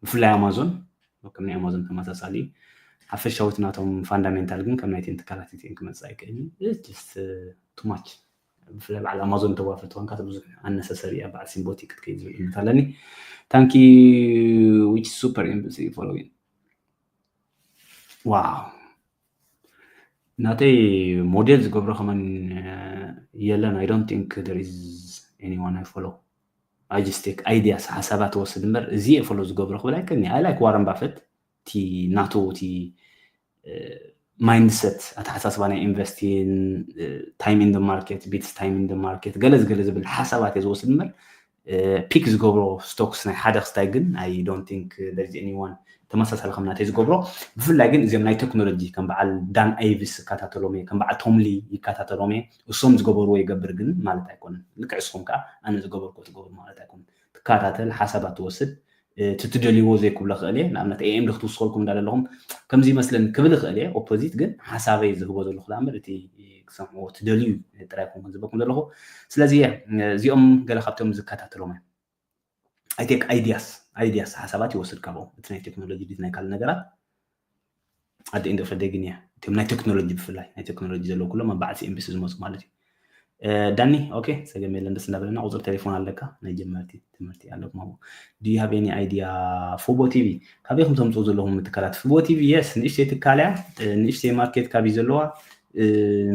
ብፍላይ ኣማዞን ከም ናይ ኣማዞን ተመሳሳሊ ሓፈሻዊት ናቶም ፋንዳሜንታል ግን ከም ናይተን ትካላት እቲኤን ክመፅእ ኣይክእልን just too much ብፍላይ በዓል ኣማዞን ተዋፈት ኮንካ ብዙሕ ኣነሰሰሪ እያ በዓል ሲምቦቲክ ክትከይድ ዝብል እምነት ኣለኒ thank you which super embassy following wow ናተይ ሞዴል ዝገብሮ ከመን የለን I don't think there is anyone I follow I just take ideas ሓሳባት ወስድ እምበር እዚ የፈሎ ዝገብሮ ክብል ኣይከኒ I like ዋረን ባፈት እቲ ናቱ እቲ mindset ኣተሓሳስባ ናይ ኢንቨስቲን time in the market beats time in the market ገለ ዝገለ ዝብል ሓሳባት እየ ዝወስድ እምበር ፒክ ዝገብሮ ስቶክስ ናይ ሓደ ክስታይ ግን I don't think there is anyone ተመሳሳሊ ከም ናተይ ዝገብሮ ብፍላይ ግን እዚኦም ናይ ቴክኖሎጂ ከም በዓል ዳን ኣይቪስ ይከታተሎም እየ ከም በዓል ቶምሊ ይከታተሎም እየ እሶም ዝገበርዎ ይገብር ግን ማለት ኣይኮነን ልክዕ እስኹም ከዓ ኣነ ዝገበርኩ ትገብሩ ማለት ኣይኮነን ትከታተል ሓሳባት ትወስድ እቲ ትደልይዎ ዘይክብሎ ክእል እየ ንኣብነት ኤኤምዲ ክትውስኸልኩም እንዳለ ኣለኹም ከምዚ ይመስለኒ ክብል ይኽእል እየ ኦፖዚት ግን ሓሳበይ ዝህቦ ዘለኹ ዳኣ እምበር እቲ ክሰምዕዎ ትደልዩ ጥራይ ኮንኩም ዝበኩም ዘለኹ ስለዚ እዚኦም ገለ ካብቶም ዝከታተሎም እዮም I take ideas ideas ሓሳባት ይወስድ ካብኦም እቲ ናይ ቴክኖሎጂ ድት ናይ ካልእ ነገራት ኣደ ኢንዶ ፈደግን እያ እቶም ናይ ቴክኖሎጂ ብፍላይ ናይ ቴክኖሎጂ ዘለዉ ኩሎም ኣብ በዓል ሲኤምቢሲ ዝመፁ ማለት እዩ ዳኒ ኦኬ ሰገም የለን ደስ እንዳበለና ቁፅሪ ቴሌፎን ኣለካ ናይ ጀመርቲ ትምህርቲ ኣለኩም ኣብኡ do you have any idea ፎቦ ቲቪ ካበይ ከም ተምፅኡ ዘለኹም ትካላት ፎቦ ቲቪ የስ ንእሽተይ ትካል እያ ንእሽተይ ማርኬት ካብ ዘለዋ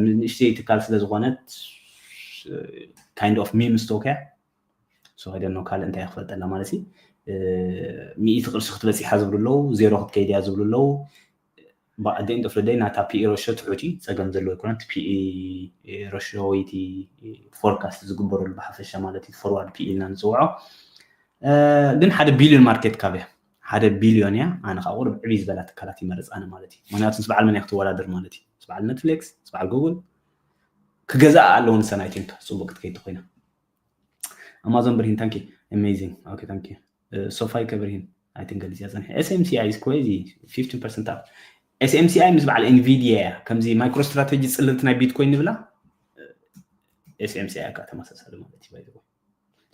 ንእሽተይ ትካል ስለ ዝኾነት kind of meme stock እያ so I don't know ካልእ እንታይ ክፈልጠላ ማለት እዩ ሚእቲ ቅርሺ ክትበፂሓ ዝብሉ ኣለዉ ዜሮ ክትከይድ እያ ዝብሉ ኣለዉ at the end of the day ናታ ፒኢ ሮሾ ትሑት እዩ ፀገም ዘለዎ ኣይኮነን እቲ ፒኢ ሮሾ ወይ እቲ ፎርካስት ዝግበረሉ ብሓፈሻ ማለት እዩ ፎርዋርድ ፒኢ ኢልና ንፅውዖ ግን ሓደ ቢልዮን ማርኬት ካፕ እያ ሓደ ቢልዮን እያ ኣነ ከዓ ቁሩብ ዕብይ ዝበላ ትካላት ይመርፅ ኣነ ማለት እዩ ምክንያቱ ምስ በዓል መን እያ ክትወዳደር ማለት እዩ ምስ በዓል ኔትፍሊክስ ምስ በዓል ጉግል ክገዛእ ኣለዎ ንሰን I think ፅቡቅ ክትከይድ ኮይና ኣማዞን ብርሂን thank you amazing okay thank you ሶፋይ ከብርሂን I think ገሊፅ እያ ፀኒሐ SMCI is crazy fifteen percent up SMCI ምስ በዓል ኤንቪዲያ እያ ከምዚ ማይክሮ ስትራቴጂ ፅልልቲ ናይ ቢትኮይን ንብላ SMCI እያ ከዓ ተመሳሳሊ ማለት እዩ by the way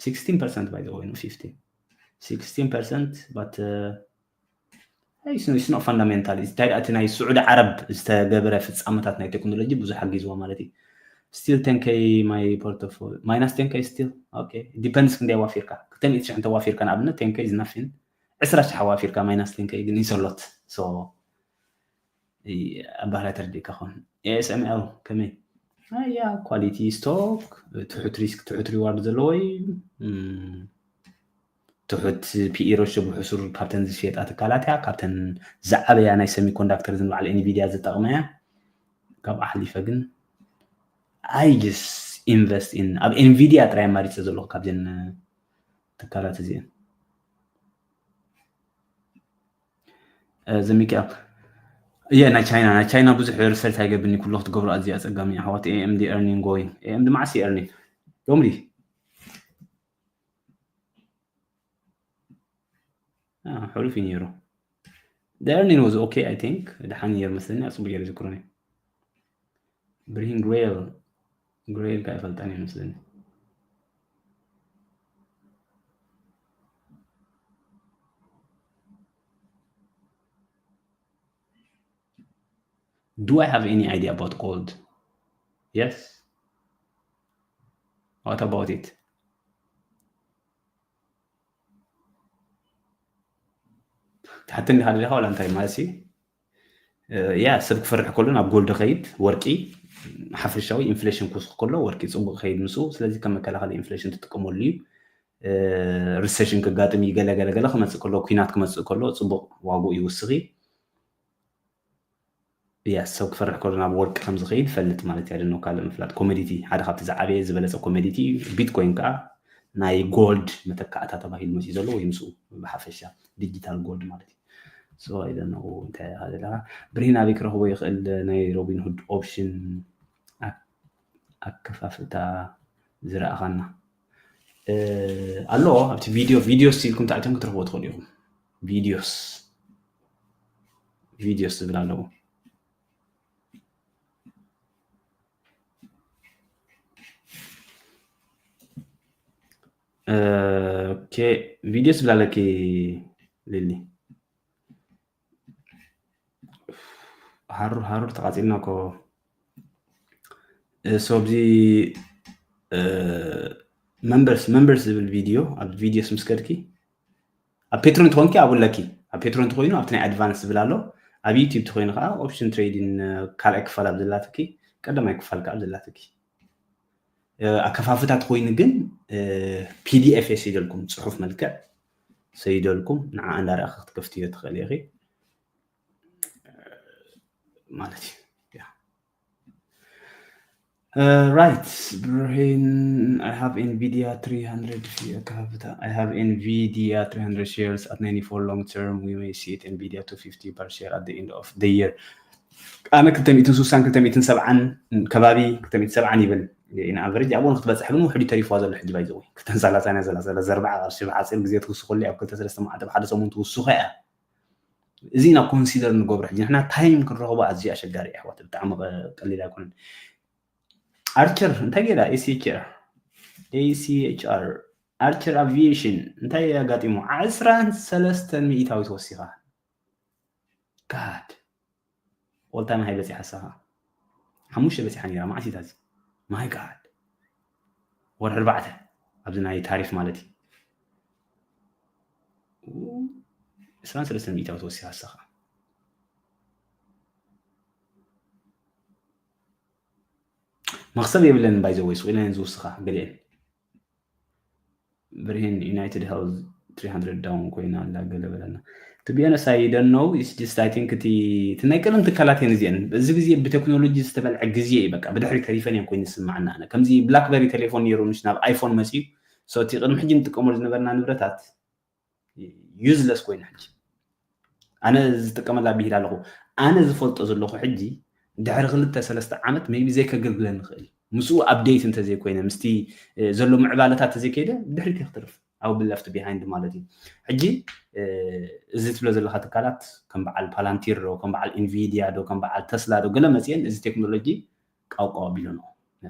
sixteen percent by the way no fifteen sixteen percent but uh, it's not fundamental እንታይ ደኣ እቲ ናይ ስዑዲ ዓረብ ዝተገበረ ፍፃመታት ናይ ቴክኖሎጂ ብዙሕ ሓጊዝዋ ማለት እዩ still ten K my portfolio minus ten K still okay depends ክንደይ ዋፊርካ ክልተ ሚእቲ ሽሕ እንተዋፊርካ ንኣብነት ten K is nothing ዕስራ ሽሕ ዋፊርካ minus ten K ግን is a lot so ኣባህላይ ተረዲእካ ኾን ASML ከመይ ኣያ ኳሊቲ ስቶክ ትሑት ሪስክ ትሑት ሪዋርድ ዘለዎ እዩ ትሑት ፒኢ ሮሾ ብሕሱር ካብተን ዝሸጣ ትካላት እያ ካብተን ዝዓበያ ናይ ሰሚኮንዳክተር ዝንበዓል ኤንቪድያ ዝጠቕመ እያ ካብ ኣሕሊፈ ግን I just invest in ኣብ ኤንቪድያ ጥራይ ማሪፀ ዘለኹ ካብዘን ትካላት እዚአን ዘሚካኤል እየ ናይ ቻይና ናይ ቻይና ብዙሕ ሪሰርች ኣይገብርኒ ኩሉ ክትገብሮ ኣዝዩ ኣፀጋሚ ኣሕዋት AMD earning going AMD መዓስ earning ሎምዲ ሕሉፍ እዩ ነይሩ earning was okay I think ደሓን ነይሩ መስለኒ ኣፅቡ ገይሩ ዝክሮኒ ብርሂን ግሬል ግሬል ካ ይፈልጣን ይመስለኒ Do I have any idea about gold? Yes. What about it? ትሓተኒ ካ ደለካ ዋላ እንታይ ማለት ያ ሰብ ክፈርሕ ከሎ ናብ ጎልድ ከይድ ወርቂ ሓፈሻዊ ኢንፍሌሽን ክውስኽ ከሎ ወርቂ ፅቡቅ ከይድ ምስኡ ስለዚ ከም መከላኸሊ ኢንፍሌሽን ትጥቀመሉ እዩ ሪሴሽን ክጋጥም እዩ ገለገለገለ ክመፅእ ከሎ ኩናት ክመፅእ ከሎ ፅቡቅ ዋግኡ ይውስኺ እያ ሰብ ክፈርሕ ከሎ ናብ ወርቂ ከም ዝኸይድ ፈልጥ ማለት እያ ደኖ ካልእ ምፍላጥ ኮሞዲቲ ሓደ ካብቲ ዝዓበየ ዝበለፀ ኮሞዲቲ እዩ ቢትኮይን ከዓ ናይ ጎልድ መተካእታ ተባሂሉ መፅኡ ዘሎ ወይ ምስኡ ብሓፈሻ ዲጂታል ጎልድ ማለት እዩ so I don't know እንታይ ዘለካ ብርሂን ኣበይ ክረክቦ ይኽእል ናይ ሮቢን ሁድ ኦፕሽን ኣከፋፍታ ዝረኣኻና ኣሎ ኣብቲ ቪድዮ። ቪድዮስ ኢልኩም ተኣትዮም ክትረኽቦ ትኽእሉ ኢኹም። ቪድዮስ ቪድዮስ ዝብል ኣለዎ። ኦኬ፣ ቪድዮስ ዝብል ኣለኪ ሊሊ። ሃሩር ሃሩር ተቃጺልና እኮ። ሶ ኣብዚ members members ዝብል ቪድዮ፣ ኣብ ቪድዮስ ምስ ከድኪ ኣብ ፔትሮን ትኾንኪ ኣብኡ ኣለኪ። ኣብ ፔትሮን ትኾይኑ ኣብቲ ናይ ኣድቫንስ ዝብል ኣሎ። ኣብ ዩቲዩብ ትኾይኑ ከዓ ኦፕሽን ትሬዲን ካልኣይ ክፋል ኣብ ዘላትኪ፣ ቀዳማይ ክፋል ከዓ ኣብ ዘላትኪ። ኣከፋፍታ ትኾይኑ ግን ፒዲኤፍ የሰይደልኩም፣ ፅሑፍ መልክዕ ሰይደልኩም፣ ንዓ እንዳረኣኺ ክትከፍትዮ ትኽእል ኢኺ ማለት እዩ። ራይት ብርሂን፣ I have Nvidia three hundred ኣከፋፍታ። I have Nvidia three hundred shares at ninety-four long term. We may see it Nvidia two fifty per share at the end of the year. ኣነ ክልተ ሚእትን ስሳን ክልተ ሚእትን ሰብዓን ከባቢ፣ ክልተ ሚእትን ሰብዓን ይብል። In average ኣብኡ ንክትበፅሕ ግን ውሕድ ተሪፍዋ ዘሎ ሕጂ። ባይዘወይ ክልተን ሰላሳን እያ ዘላ። ስለዚ ኣርባዓ ቅርሺ ብሓፂር ግዜ ትውስኹሉ ኣብ ክልተ ሰለስተ መዓልቲ፣ ኣብ ሓደ ሰሙን ትውስኾ እያ። እዚ ኢና ኮንሲደር ንገብሮ ሕጂ። ንሕና ታይም ክንረኽቦ ኣዝዩ ኣሸጋሪ እዩ ኣሕዋት፣ ብጣዕሚ ቀ-፣ ቀሊል ኣይኮነን። ኣርቸር እንታይ ገይራ? ኤሲኤችአር፣ ኤሲኤችአር፣ ኣርቸር ኣቪዬሽን እንታይ ኣጋጢሙ? ዕስራን ሰለስተን ሚእታዊት ወሲኻ። ጋድ ኦል ታይም ሃይ በፂሓ ሳኻ ሓሙሽተ በፂሓ ነይራ። መዓስ እዩ ታዚ? ማይ ጋድ ወርሒ ኣርባዕተ ኣብዚ ናይ ታሪፍ ማለት እዩ። ዕስራን ሰለስተን ሚእታዊት ወሲኻ ሳኻ። መኽሰብ የብለንን ባይዘወይ ስቕ ኢለን ዝውስኻ ገሊአን። ብርሂን ዩናይትድ ሄልዝ three hundred ዳውን ኮይና ኣላ ገለ በለና። To be honest I don't know, it's just I think እቲ እቲ ናይ ቀደም ትካላት እየን እዚአን። እዚ ግዜ ብቴክኖሎጂ ዝተበልዐ ግዜ እዩ። በቃ ብድሕሪ ተሪፈን እየን ኮይኑ ዝስማዓና። ኣነ ከምዚ ብላክበሪ ቴሌፎን ነይሩ ምሽ ናብ ኣይፎን መፅዩ። So እቲ ቅድሚ ሕጂ ንጥቀመሉ ዝነበርና ንብረታት ዩዝለስ ኮይና ሕጂ። ኣነ ዝጥቀመላ ብሂል ኣለኹ። ኣነ ዝፈልጦ ዘለኹ ሕጂ ድሕሪ ክልተ ሰለስተ ዓመት maybe ዘይከገልግለኒ ይኽእል እዩ። ምስኡ ኣፕዴት እንተዘይኮይነ፣ ምስቲ ዘሎ ምዕባለታት ተዘይከይደ ድሕሪት ክትርፍ፣ I will be left behind ማለት እዩ። ሕጂ እዚ ትብሎ ዘለኻ ትካላት ከም በዓል ፓላንቲር ዶ፣ ከም በዓል ኢንቪድያ ዶ፣ ከም በዓል ተስላ ዶ ገለ መፅየን እዚ ቴክኖሎጂ ቃውቃው ኣቢሉ ነው።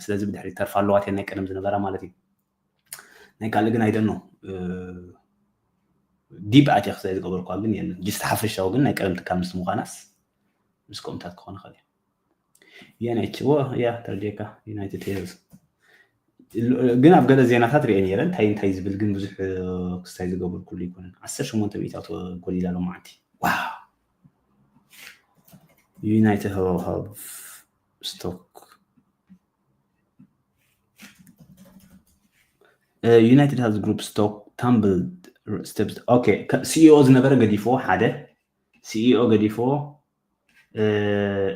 ስለዚ ብድሕሪት ተርፋ ኣለዋት እየን ናይ ቀደም ዝነበራ ማለት እዩ። ናይ ካልእ ግን I don't know። ዲፕ ኣትየ ክሳይ ዝገበርኳ ግን የለን። ጅስት ሓፈሻዊ ግን ናይ ቀደም ትካል ምስ ምዃናስ ምስ ከምታት ክኾን ይኽእል እዩ። የነች ወ ያ ተረዲእካ ዩናይትድ ሄልዝ ግን ኣብ ገለ ዜናታት ሪአ ነይረ። እንታይ እንታይ ዝብል ግን ብዙሕ ክስታይ ዝገበርኩሉ ኣይኮነን። ዓሰርተ ሸሞንተ ሚእታዊ ተጎዲላ ሎማዓንቲ። ዋው ዩናይትድ ሄልዝ ስቶክ ዩናይትድ ሄልዝ ግሩፕ ስቶክ ታምብል ስቴፕስ። ኦኬ ሲኢኦ ዝነበረ ገዲፎ ሓደ ሲኢኦ ገዲፎ።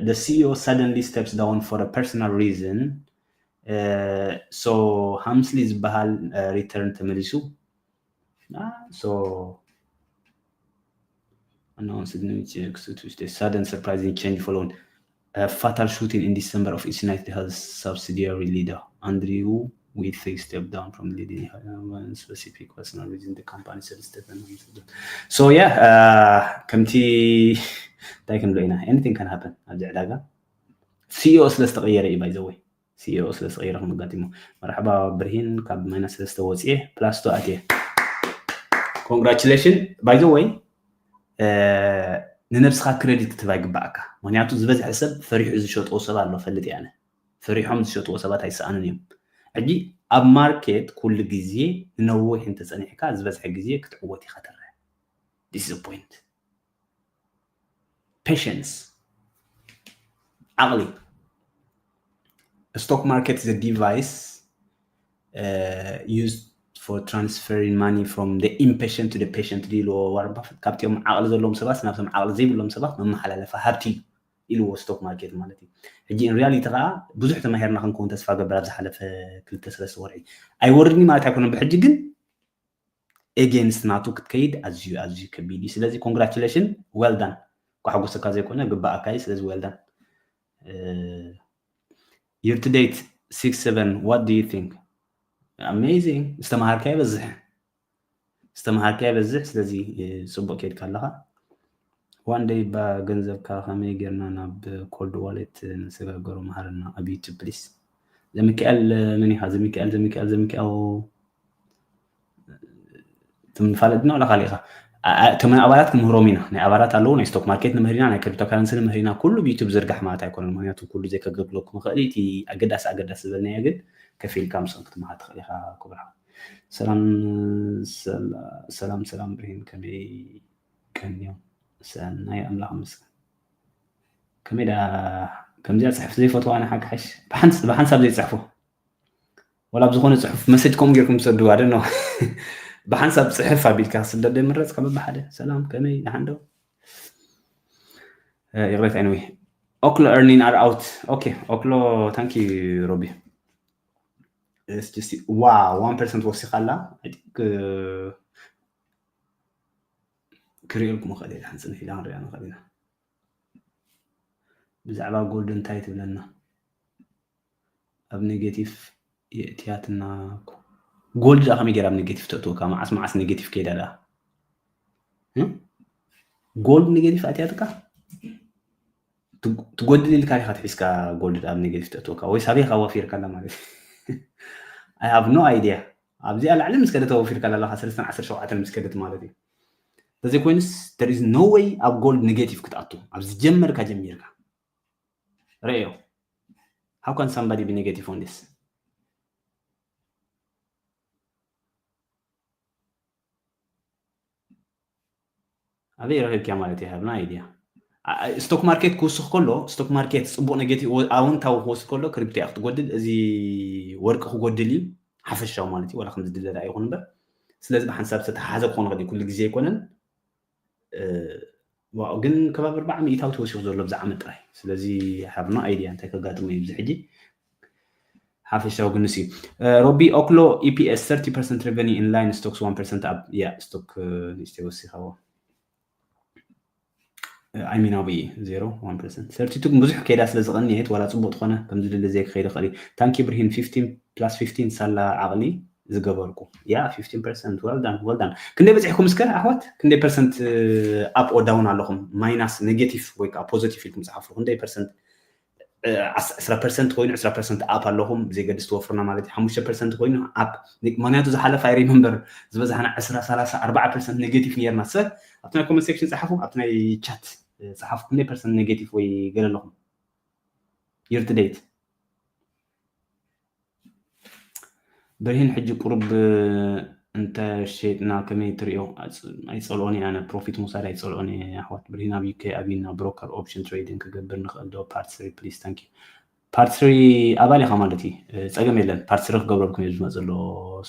The CEO suddenly steps down for a personal reason. So ሃምስሊ ዝበሃል ሪተርን ተመሊሱ። So announced new executive sudden surprising change following a fatal shooting in December of its United Health subsidiary leader Andrew Whitfield stepped down from leading one specific personal reason the company said step. So yeah ከምቲ እንታይ ክንብሎ ኢና፣ anything can happen ኣብዚ ዕዳጋ። ሲኢኦ ስለ ዝተቐየረ እዩ by the way። ሲኢኦ ስለ ዝተቐየረ ከም ኣጋጢሞ። መርሓባ ብርሂን ካብ ማይናስ ሰለስተ ወፅኤ ፕላስ ቱ ኣትየ። ኮንግራቹሌሽን። By the way ንነብስኻ ክረዲት ክትህባ ይግባኣካ። ምክንያቱ ዝበዝሐ ሰብ ፈሪሑ ዝሸጥዎ ሰብ ኣሎ ፈልጥ እየ ኣነ። ፈሪሖም ዝሸጥዎ ሰባት ኣይሰኣኑን እዮም። ሕጂ ኣብ ማርኬት ኩሉ ግዜ ንነዊሕ እንተፀኒሕካ ዝበዝሐ ግዜ ክትዕወት ኢኻ ትረአ። This is the point. Patience ዓቕሊ። Stock market is a device used for transferring money from the impatient to the patient ኢልዎ ዋረን ባፈት። ካብቲኦም ዓቕሊ ዘለዎም ሰባት ናብቶም ዓቕሊ ዘይብሎም ሰባት መመሓላለፊ ሃብቲ እዩ ኢልዎ ስቶክ ማርኬት ማለት እዩ። ሕጂ in reality ከዓ ብዙሕ ተማሂርና ክንከውን ተስፋ ገብር ኣብ ዝሓለፈ ክልተ ሰለስተ ወርሒ። ኣይወርድን ማለት ኣይኮነን ብሕጂ ግን against ናቱ ክትከይድ ኣዝዩ ኣዝዩ ከቢድ እዩ። ስለዚ ኮንግራቹሌሽን well done። ኳሕጎሰካ ዘይኮነ ግባኣካ እዩ። ስለዚ well done። Year to date six seven what do you think? Amazing። ዝተምሃርካዮ ይበዝሕ። ዝተምሃርካዮ ይበዝሕ። ስለዚ፣ እ፣ ጽቡቕ ከይድካ ኣለኻ። One day ባ ገንዘብካ ከመይ ጌርና ናብ cold wallet ንሰጋገሮ መሃረና ኣብ YouTube please። ዘሚካኤል፣ እ፣ መን ኢኻ? ዘሚካኤል፣ ዘሚካኤል፣ ዘሚካኤል። ትም ፋለጥና ወላ ካልእ ኢኻ? ኣ-፣ ኣ-፣ እቶም ናይ ኣባላት ክንምህሮም ኢና። ናይ ኣባላት ኣለዉ፣ ናይ stock market ንምህር ኢና፣ ናይ cryptocurrency ንምህር ኢና። ኩሉ ብዩቱብ ዝርጋሕ ማለት ኣይኮነን። ምኽንያቱ ኩሉ ዘይከገልግለኩም ይኽእል እዩ። እቲ ኣገዳሲ ኣገዳሲ ዝበልናዮ ግን ከፊልካ ምስኦም ክትመሃር ትኽእል ኢኻ ክቡር ሓው። ሰላም፣ ሰላ-፣ ሰላም፣ ሰላም ብርሂን፣ ከመይ ቀንዮም? ሰናይ ኣምላኽ ይመስገን። ከመይ ደኣ ከምዚኣ ጽሕፍ ዘይፈትዋ ኣነ ሓቂ ሓሽ? ብሓንስ-፣ ብሓንሳብ ዘይጽሕፉ? ወላ ብዝኾነ ጽሑፍ መሰጅ ከምኡ ጌርኩም ትሰዱ፣ I don't know። ብሓንሳብ ጽሕፍ ኣቢልካ ክስደድ ይምረጽ ካብ በብሓደ። ሰላም፣ ከመይ፣ ደሓን ዶ? እ፣ ይቕሬታ፣ anyway። ኦክሎ earning are out። ኦኬ፣ ኦክሎ፣ thank you ሮቢ። It's just፣ wow፣ one percent ወሲኻ ኣላ። I think፣ እ፣ ክርእየልኩም እኽእል እየ፣ ድሓን ጽንሕ ኢላ ክንሪኣ ንኽእል ኢና። ብዛዕባ ጎልድ እንታይ ትብለና? ኣብ ኔጌቲቭ የእትያትና እኮ። ጎልድ ደኣ ከመይ ገይራ ኣብ ኔጌቲቭ ተእትወካ? መዓስ መዓስ ኔጌቲቭ ከይዳ ደኣ? እም? ጎልድ ኔጌቲቭ ኣትያትካ? ትግ-፣ ትጎድል ኢልካ ዲኻ ትሒዝካ ጎልድ ደኣ ኣብ ኔጌቲቭ ተእትወካ? ወይስ ኣበይ ኢኻ ወፊርካላ ማለት እዩ? I have no idea። ኣብዚኣ ላዕሊ ምስ ከደት ወፊርካላ ኣለኻ፣ ሰለስተን ዓሰርተ ሸውዓተን ምስ ከደት ማለት እዩ። እንተዘይኮይኑስ፣ there is no way ኣብ ጎልድ ኔጌቲቭ ክትኣቱ። ኣብ ዝጀመርካ ጀሚርካ። ረእዮ። How can somebody be negative on this? ኣበይ ረኺብክያ ማለት እዩ? ሃብና ኣይድያ። አ-፣ አ-፣ ስቶክ ማርኬት ክውስኽ ከሎ፣ ስቶክ ማርኬት ጽቡቕ ኔጌቲቭ ወ-፣ ኣወንታዊ ክወስድ ከሎ፣ ክሪፕቶ እያ ክትጎድል። እዚ ወርቂ ክጎድል እዩ፣ ሓፈሻዊ ማለት እዩ፣ ዋላ ከም ዝድለ ደኣ ይኹን እምበር። ስለዚ ብሓንሳብ ዝተተሓሓዘ ክኾን ይኽእል እዩ፣ ኩሉ ግዜ ኣይኮነን። እ፣ ዋው፣ ግን ከባቢ ኣርባዓ ሚእታዊ ተወሲኹ ዘሎ ብዛ ዓመት ጥራይ። ስለዚ have no idea እንታይ ከጋጥሞ እዩ ኣብዚ ሕጂ። ሓፈሻዊ ግን ንሱ እዩ። እ፣ ሮቢ ኦክሎ፣ E P S thirty percent revenue in line, stocks one percent up። ያ፣ ስቶክ፣ እ፣ ንእሽተይ ወሲኸዎ። እ፣ I mean ኣብኡ እዩ፣ ዜሮ፣ one percent። Thirty two ግን ብዙሕ ከይዳ ስለ ዝቐንየት፣ ዋላ ጽቡቕ ትኾነ፣ ከም ዝድለ ዘይክኸይድ ይኽእል እዩ። ታንኪ ብርሂን፣ fifteen plus fifteen ሳላ ዓቕሊ ዝገበርኩ። ያ፣ fifteen percent፣ well done፣ well done። ክንደይ በጺሕኩም እስከ ኣሕዋት? ክንደይ ፐርሰንት፣ እ፣ up or down ኣለኹም? ማይናስ፣ ኔጌቲቭ ወይ ከዓ ፖዚቲቭ ኢልኩም ጸሓፉ። ክንደይ ፐርሰንት? እ፣ ዓስ-፣ ዕስራ ፐርሰንት ኮይኑ ዕስራ ፐርሰንት up ኣለኹም፣ ብዘይገድስ ትወፍሩና ማለት እዩ። ሓሙሽተ ፐርሰንት ኮይኑ up፣ ኒ-፣ ምኽንያቱ ዝሓለፈ I remember ዝበዛሕና ዕስራ፣ ሰላሳ፣ ኣርባዓ ፐርሰንት ኔጌቲቭ ነይርና። ሰብ ኣብቲ ናይ ኮመንት ሴክሽን ጸሓፉ፣ ኣብቲ ናይ ቻት፣ እ፣ ጸሓፉ፣ ክንደይ ፐርሰንት ኔጌቲቭ ወይ ገለ ኣለኹም? Year to date። ብርሂን፣ ሕጂ ቁሩብ እንተ ሸይጥና ከመይ ትርእዮ? ኣጽ-፣ ኣይጸልኦን እየ ኣነ፣ ፕሮፊት ምውሳድ ኣይጸልኦን እየ ኣሕዋት። ብርሂን፣ ኣብ ዩ ኬ ኣብይና ብሮከር ኦፕሽን ትሬዲንግ ክገብር ንኽእል ዶ? ፓርት ስሪ ፕሊዝ፣ ታንክ ዩ። ፓርት ስሪ ኣባል ኢኻ ማለት እዩ። እ፣ ጸገም የለን። ፓርት ስሪ ክገብረልኩም እየ ዝመጽእ ዘሎ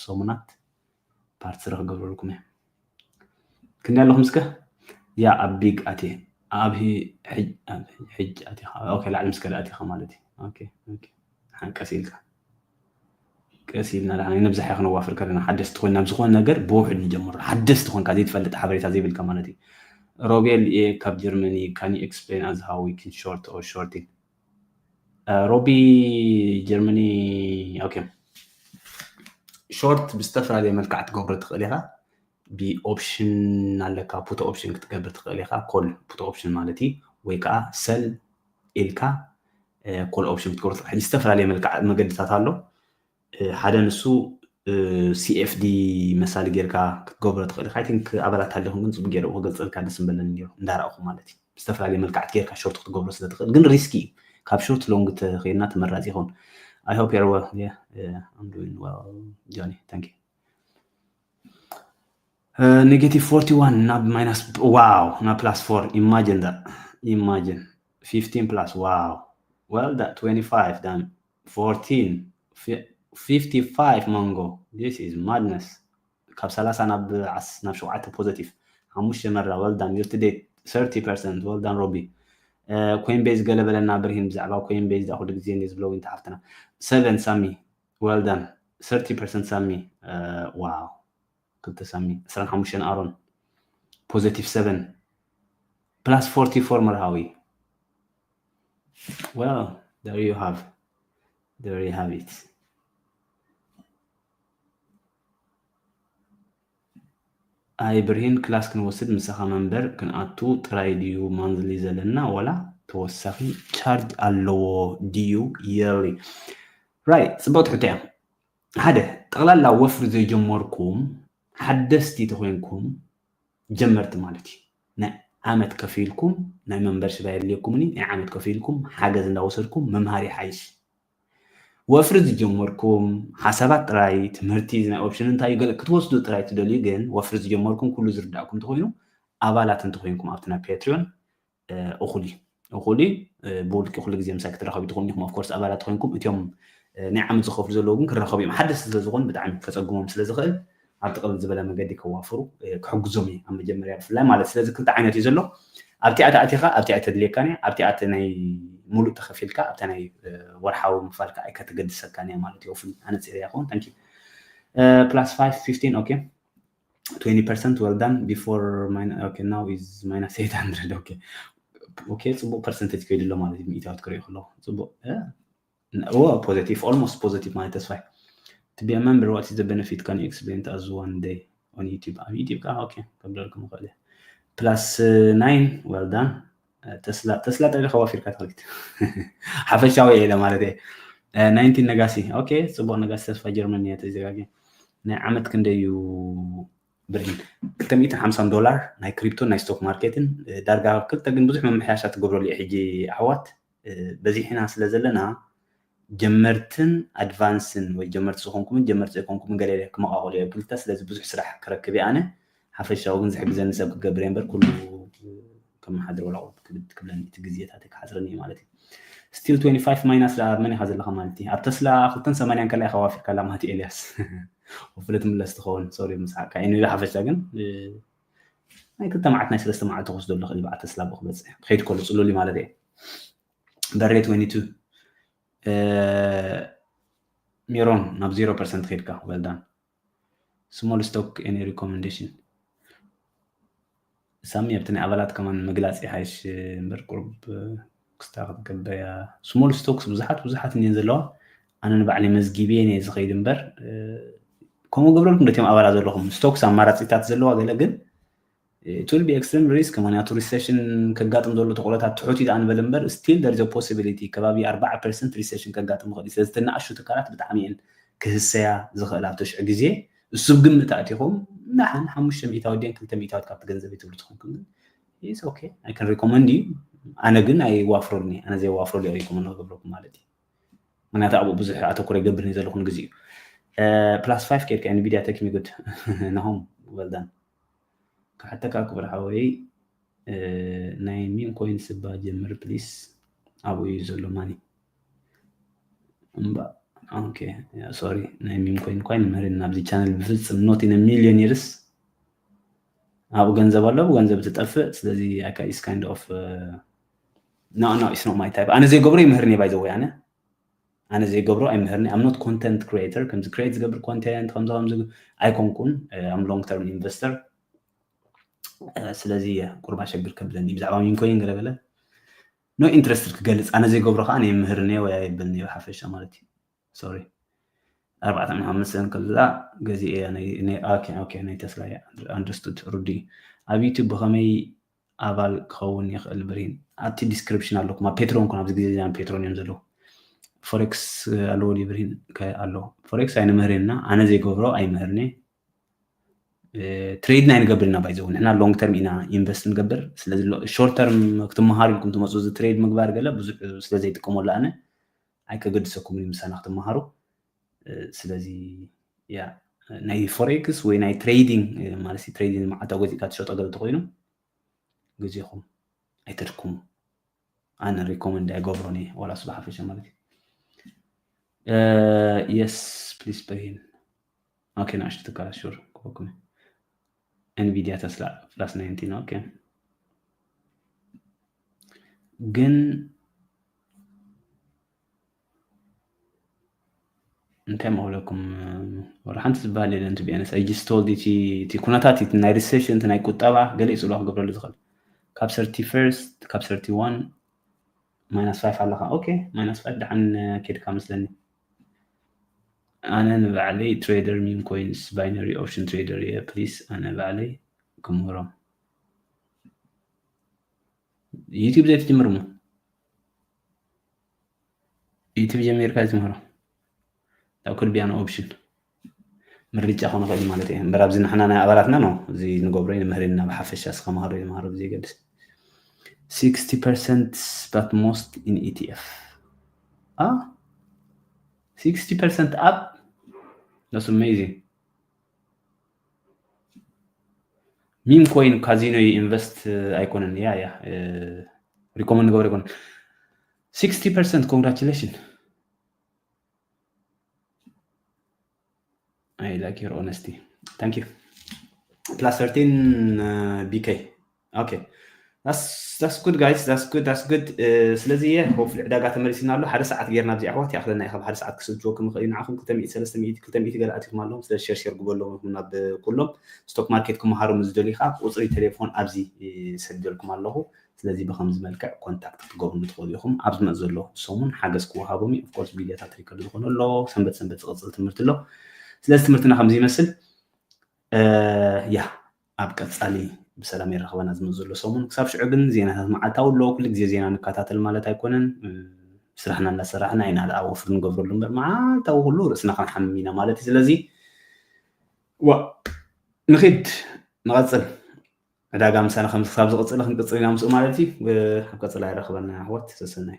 ሰሙናት። ፓርት ስሪ ክገብረልኩም እየ። ክንደይ ኣለኹም እስከ? ያ፣ ኣብ ቢግ ኣትየ። ኣብ ሂ-፣ ሕጅ-፣ ኣብ ሕጅ ኣቲኻ። ኦኬ፣ ላዕሊ ምስ ከደ ኣቲኻ ማለት እዩ። ኦኬ፣ ኦኬ። ሓን ቀስ ኢልካ። ቀስ ኢልና ደሓን ነብዝሓ ክንዋፍር ከለና፣ ሓደስቲ ኮይና ኣብ ዝኾነ ነገር ብውሑድ ንጀምሮ። ሓደስቲ ኮንካ ዘይትፈልጥ ሓበሬታ ዘይብልካ ማለት እዩ። ሮቤል እየ ካብ ጀርመኒ፣ can you explain us how we can short or shorting? እ፣ ሮቢ ጀርመኒ፣ ኦኬ። ሾርት ብዝተፈላለየ መልክዕ ትገብሮ ትኽእል ኢኻ። ብኦፕሽን ኣለካ፣ ፑት ኦፕሽን ክትገብር ትኽእል ኢኻ፣ ኮል ፑት ኦፕሽን ማለት እዩ። ወይ ከዓ ሰል ኢልካ፣ እ፣ ኮል ኦፕሽን ክትገብር ትኽእል። ዝተፈላለየ መልክዕ መገድታት ኣሎ። እ፣ ሓደ ንሱ፣ እ፣ ሲ ኤፍ ዲ መሳሊ ጌርካ ክትገብሮ ትኽእል ኢኻ። I think ኣባላት ሃሊኹም ግን ጽቡቅ ገይረ ክገልጸልካ ደስ ምበለኒ ነይሩ፣ እንዳረኣኹ ማለት እዩ። ብዝተፈላለየ መልክዓት ጌርካ ሾርት ክትገብሮ ስለ ትኽእል፣ ግን ሪስኪ እዩ። ካብ ሾርት ሎንግ ተኸይድና ተመራጺ ይኸውን። I hope you're well. Yeah, yeah, I'm doing well, Johnny. Thank you. እ፣ ኔጌቲቭ ፎርቲ ዋን ናብ ማይናስ፣ ዋው፣ ናብ ፕላስ ፎር። Imagine that. Imagine. Fifteen plus, wow. Well, that twenty-five, then fourteen, fi-, fifty-five መንጎ። This is madness. ካብ ሰላሳ ናብ ዓስ-፣ ናብ ሸውዓተ ፖዘቲቭ። ሓሙሽተ መራ፣ well done። Year to date, thirty percent, well done ሮቢ። እ፣ ኮይንቤዝ ገለ በለና ብርሂን፣ ብዛዕባ ኮይንቤዝ ደኣ ኩሉ ግዜ እንድየ ዝብሎ ዊንታ ሓፍትና። ሰቨን ሳሚ፣ well done። Thirty percent ሳሚ፣ እ፣ ዋው። ክልተ ሳሚ፣ ዕስራን ሓሙሽተን ኣሮን። ፖዘቲቭ ሰቨን። ፕላስ ፎርቲ ፎር መርሃዊ። Well, there you have, there you have it። ኣይ ብርሂን፣ ክላስ ክንወስድ ምሳኻ መንበር ክንኣቱ ጥራይ ድዩ ማንዝሊ ዘለና፣ ዋላ ተወሳኺ ቻርጅ ኣለዎ ድዩ የርሊ? ራይት፣ ጽቡቅ ትሕቶ እያ። ሓደ፣ ጠቕላላ ወፍሪ ዘይጀመርኩም ሓደስቲ ተኾይንኩም፣ ጀመርቲ ማለት እዩ። ናይ ዓመት ከፊልኩም፣ ናይ መንበርሽፕ ኣየድልየኩምኒ፣ ናይ ዓመት ከፊልኩም ሓገዝ እንዳወሰድኩም ምምሃር ይሓይሽ። ወፍሪ ዝጀመርኩም ሓሳባት ጥራይ፣ ትምህርቲ ናይ ኦፕሽን እንታይ እዩ ገለ ክትወስዱ ጥራይ ትደልዩ፣ ግን ወፍሪ ዝጀመርኩም ኩሉ ዝርዳእኩም እንተኾይኑ፣ ኣባላት እንተኾይንኩም ኣብቲ ናይ ፓትሪዮን እኹል እዩ። እኹል እዩ። ብውልቂ ኩሉ ግዜ ምሳይ ክትራኸቡ ትኾኑ ኢኹም። ኦፍኮርስ ኣባላት ኮይንኩም እቲኦም ናይ ዓመት ዝኸፍሉ ዘለዉ ግን ክራኸቡ እዮም። ሓደስቲ ስለ ዝኾኑ ብጣዕሚ ከጸግሞም ስለ ዝኽእል ኣብ ጥቕልል ዝበለ መገዲ ከዋፍሩ ክሕግዞም እዩ ኣብ መጀመርያ ብፍላይ ማለት። ስለዚ ክልተ ዓይነት እዩ ዘሎ። ኣብቲኣ ተኣቲኻ ኣብቲኣ ተድልየካን እያ። ኣብቲኣ እቲ ናይ ሙሉእ ተኸፊልካ ኣብታ ናይ ወርሓዊ ምኽፋልካ ኣይከተገድሰካን እያ ማለት እዩ። ኦፍሊ ኣነጺረ ይኸውን። ታንኪ ፕላስ ፋይቭ ፊፍቲን ኦኬ። Twenty percent well done before minus okay now is minus eight hundred okay okay ጽቡቅ ፐርሰንቴጅ ከይዱ ኣሎ ማለት እዩ። ሚእታዊት ክሪኦ ከለኹ ጽቡቅ ኦ ፖዚቲቭ ኦልሞስት ፖዚቲቭ ማለት ተስፋይ to be a member what is the benefit can you explain to us one day on YouTube ኣብ YouTube ከዓ okay ከብለልኩም ይኽእል እየ plus nine well done ተስላ ተስላ ጠሪኻ ዋፊርካ ትኸልክት ሓፈሻዊ ኢለ ማለት እየ ናይንቲን ነጋሲ okay ጽቡቅ ነጋሲ ተስፋ ጀርመን እየ ተዘጋጊ ናይ ዓመት ክንደይ እዩ ብርሂን ክልተ ሚእትን ሓምሳን ዶላር ናይ ክሪፕቶን ናይ ስቶክ ማርኬትን ዳርጋ ክልተ ግን ብዙሕ ምምሕያሻት ትገብረሉ እዩ ሕጂ ኣሕዋት በዚሕና ስለ ዘለና ጀመርትን ኣድቫንስን ወይ ጀመርቲ ዝኾንኩምን ጀመርቲ ዘይኮንኩምን ገለ ክመቃቆሉ እየ ክልተ ስለዚ ብዙሕ ስራሕ ክረክብ እየ ኣነ ሓፈሻዊ ግን ዝሕግዘኒ ሰብ ክገብር እየ እምበር ኩሉ ከመሓድር ወላ ክብድ ክብለኒ እቲ ግዜታት ክሓፅረኒ እዩ ማለት እዩ still twenty five minus ደኣ መን ኢኻ ዘለኻ ማለት እዩ ኣብ ተስላ ክልተን ሰማንያን ከላ ኢኻ ዋፊርካላ ማለት ኤልያስ ወፍለ ትምለስ ትኸውን ሶሪ ምስሓቅካ ኤኒዌ ሓፈሻ ግን ናይ ክልተ መዓልቲ ናይ ሰለስተ መዓልቲ ክወስዶ ኣለኹ በዓል ተስላ ብክበፅሕ ክኸይድ ከሎ ፅሉል ማለት እየ በሬ twenty two ሜሮን ናብ ዜሮ ፐርሰንት ከይድካ well done small stock any recommendation ሳሚ ኣብቲ ናይ ኣባላት ከማን ምግላፅ ይሓይሽ እምበር ቁሩብ ክስታ ክትገበያ small stocks ብዙሓት ብዙሓት እኒን ዘለዋ ኣነ ንባዕለይ መዝጊብየ እየ ዝኸይድ እምበር ከምኡ ገብረልኩም ነቲኦም ኣባላት ዘለኹም stocks ኣማራፂታት ዘለዋ ገለ ግን it will be extreme risk ምክንያቱ recession ከጋጥም ዘሎ ተቆሎታት ትሑት እዩ ንበል እምበር still there is a possibility ከባቢ ኣርባዓ percent recession ከጋጥም ይኽእል እዩ ስለዚ ተናእሹ ትካላት ብጣዕሚ እየን ክህሰያ ዝኽእል ኣብቲ ሽዑ ግዜ እሱ ግምት ኣእቲኹም ንሓን ሓሙሽተ ሚእታዊ ድን ክልተ ሚእታዊ ካብቲ ገንዘብ ትብሉ ትኾንኩም ግን is okay I can recommend you ኣነ ግን ኣይዋፍረሉኒ ኣነ ዘይዋፍረሉ እየ recommend ክገብረኩም ማለት እዩ ምክንያቱ ኣብኡ ብዙሕ ኣተኩረ ይገብር ዘለኹ ንግዜ እዩ plus five ኬድካ nvidia take me good ናሆም well done ክሓተካ ክቡር ሓወይ ናይ ሚም ኮይን ስባ ጀምር ፕሊስ ኣብኡ እዩ ዘሎ ማኒ እምባ okay sorry ናይ ሚም ኮይን እኳ ይንምህርን ናብዚ ቻነል ብፍፅም not in a million years ኣብኡ ገንዘብ ኣሎ ብገንዘብ ትጠፍእ ስለዚ is kind of no no it's not my type ኣነ ዘይገብሮ ይምህርኒ ባይ ዘወይ ኣነ ኣነ ዘይገብሮ ኣይምህርኒ I'm not content creator ከምዚ create ዝገብር content ከምዚ ከምዚ ኣይኮንኩን I'm long term investor ስለዚ እየ ቁርባ ሸግር ከብለኒ ብዛዕባ ሚም ኮይን ገለ በለ no interest ክገልፅ ኣነ ዘይገብሮ ከዓ ናይ ምህርኒ ወይ ኣይብልኒ ብሓፈሻ ማለት እዩ sorry ኣርባዕተ ሓሙሽተ ከላ ገዚኤ ናይ ተስላ understood ሩዲ ኣብ ዩቱብ ብኸመይ ኣባል ክኸውን ይኽእል ብርሂን ኣብቲ description ኣለኩም ኣብ ፔትሮን ኮን ኣብዚ ግዜ ዚና ፔትሮን እዮም ዘለዉ forex ኣለዎ ድዩ ብርሂን ኣሎ forex ኣይንምህርና ኣነ ዘይገብሮ ኣይምህርኒ trade ና ኣይንገብር ኢና ባይዘው ንሕና long term ኢና invest ንገብር ስለዚ short term ክትመሃሩ ኢልኩም ትመፁ እዚ trade ምግባር ገለ ብዙሕ ስለ ዘይጥቀመሉ ኣነ ኣይከገድሰኩም እዩ ምሳና ክትመሃሩ ስለዚ ያ ናይ forex ወይ ናይ trading ማለት trading መዓልታዊ ገዚእካ ትሸጦ ገለ ተኮይኑ ግዜኹም ኣይተድክሙ ኣነ recommend ኣይገብሮን እየ ዋላ ሱ ብሓፈሻ ማለት እዩ yes please ብርሂን okay ንእሽቱ ትካላት sure ክበኩም nvidia tesla plus nineteen okay ግን እንታይ መክለኩም ወላ ሓንቲ ዝበሃል የለን to be honest I just told እቲ ኩነታት እቲ ናይ recession እቲ ናይ ቁጠባ ገለ እዩ ፅልዋ ክገብረሉ ዝኽእል ካብ thirty first ካብ thirty one minus five ኣለኻ okay minus five ደሓን ኬድካ መስለኒ ኣነ ንባዕለይ trader meme coins binary option trader እየ please ኣነ ባዕለይ ክምህሮም። ዩቲዩብ ዘይትጅምር እሞ ዩቲዩብ ጀሚርካ ትምህሮ። That could be an option. ምርጫ ክኾን ይኽእል ማለት እዩ። እምበር ኣብዚ ንሕና ናይ ኣባላትና ነው እዚ ንገብሮ ንምህር ኢና ብሓፈሻ እስኻ መሃሮ ይመሃሮ ብዘይገድስ። Sixty percent but most in E T F. Ah? Sixty percent up? That's amazing. ሚም ኮይን ካዚኖ ኢንቨስት ኣይኮነን። ያ ያ recommend ንገብሮ ኣይኮነን። Sixty percent, congratulations. I like your honesty. Thank you. Plus thirteen, uh, B K. Okay. That's that's good, guys. That's good. That's good. ስለዚ የ hopefully ዕዳጋ ተመሊስና ኣሎ። ሓደ ሰዓት ጌርና ኣብዚ ኣሕዋት ይኣኽለና እዩ። ካብ ሓደ ሰዓት ክስልችወኩም ይኽእል እዩ። ንዓኹም ክልተ ሚእቲ፣ ሰለስተ ሚእቲ፣ ክልተ ሚእቲ ገለ ኣትዩኩም ኣለኹም። ስለዚ ሸር ሸር ግበሎም ናብ ኩሎም። ስቶክ ማርኬት ክመሃሩ ምስ ዝደልዩ ከዓ ቁፅሪ ቴሌፎን ኣብዚ ሰዲደልኩም ኣለኹ። ስለዚ ብከምዚ መልክዕ ኮንታክት ክትገብሩ ትኽእሉ ኢኹም። ኣብ ዝመፅ ዘሎ ሰሙን ሓገዝ ክወሃቦም እዩ። Of course ቪድዮታት ሪከርድ ዝኾነ ኣሎ። ሰንበት ሰንበት ዝቕፅል ትምህርቲ ኣሎ። ስለዚ ትምህርትና ከምዚ ይመስል። ያ ኣብ ቀፃሊ ብሰላም የራኽበና ዝመፅ ዘሎ ሰሙን። ክሳብ ሽዑ ግን ዜናታት መዓልታዊ ኣሎ። ኩሉ ግዜ ዜና ንከታተል ማለት ኣይኮነን። ስራሕና እናሰራሕና ኢና ደኣ ወፍሪ ንገብረሉ እምበር መዓልታዊ ኩሉ ርእስና ክንሓምም ኢና ማለት እዩ። ስለዚ ዋ ንኺድ ንቐፅል። ዕዳጋ ምሳና ከም ክሳብ ዝቕፅል ክንቅፅል ኢና ምስኡ ማለት እዩ። ኣብ ቀፅላ ይረኽበና ኣሕዋት። ሰሰናይ።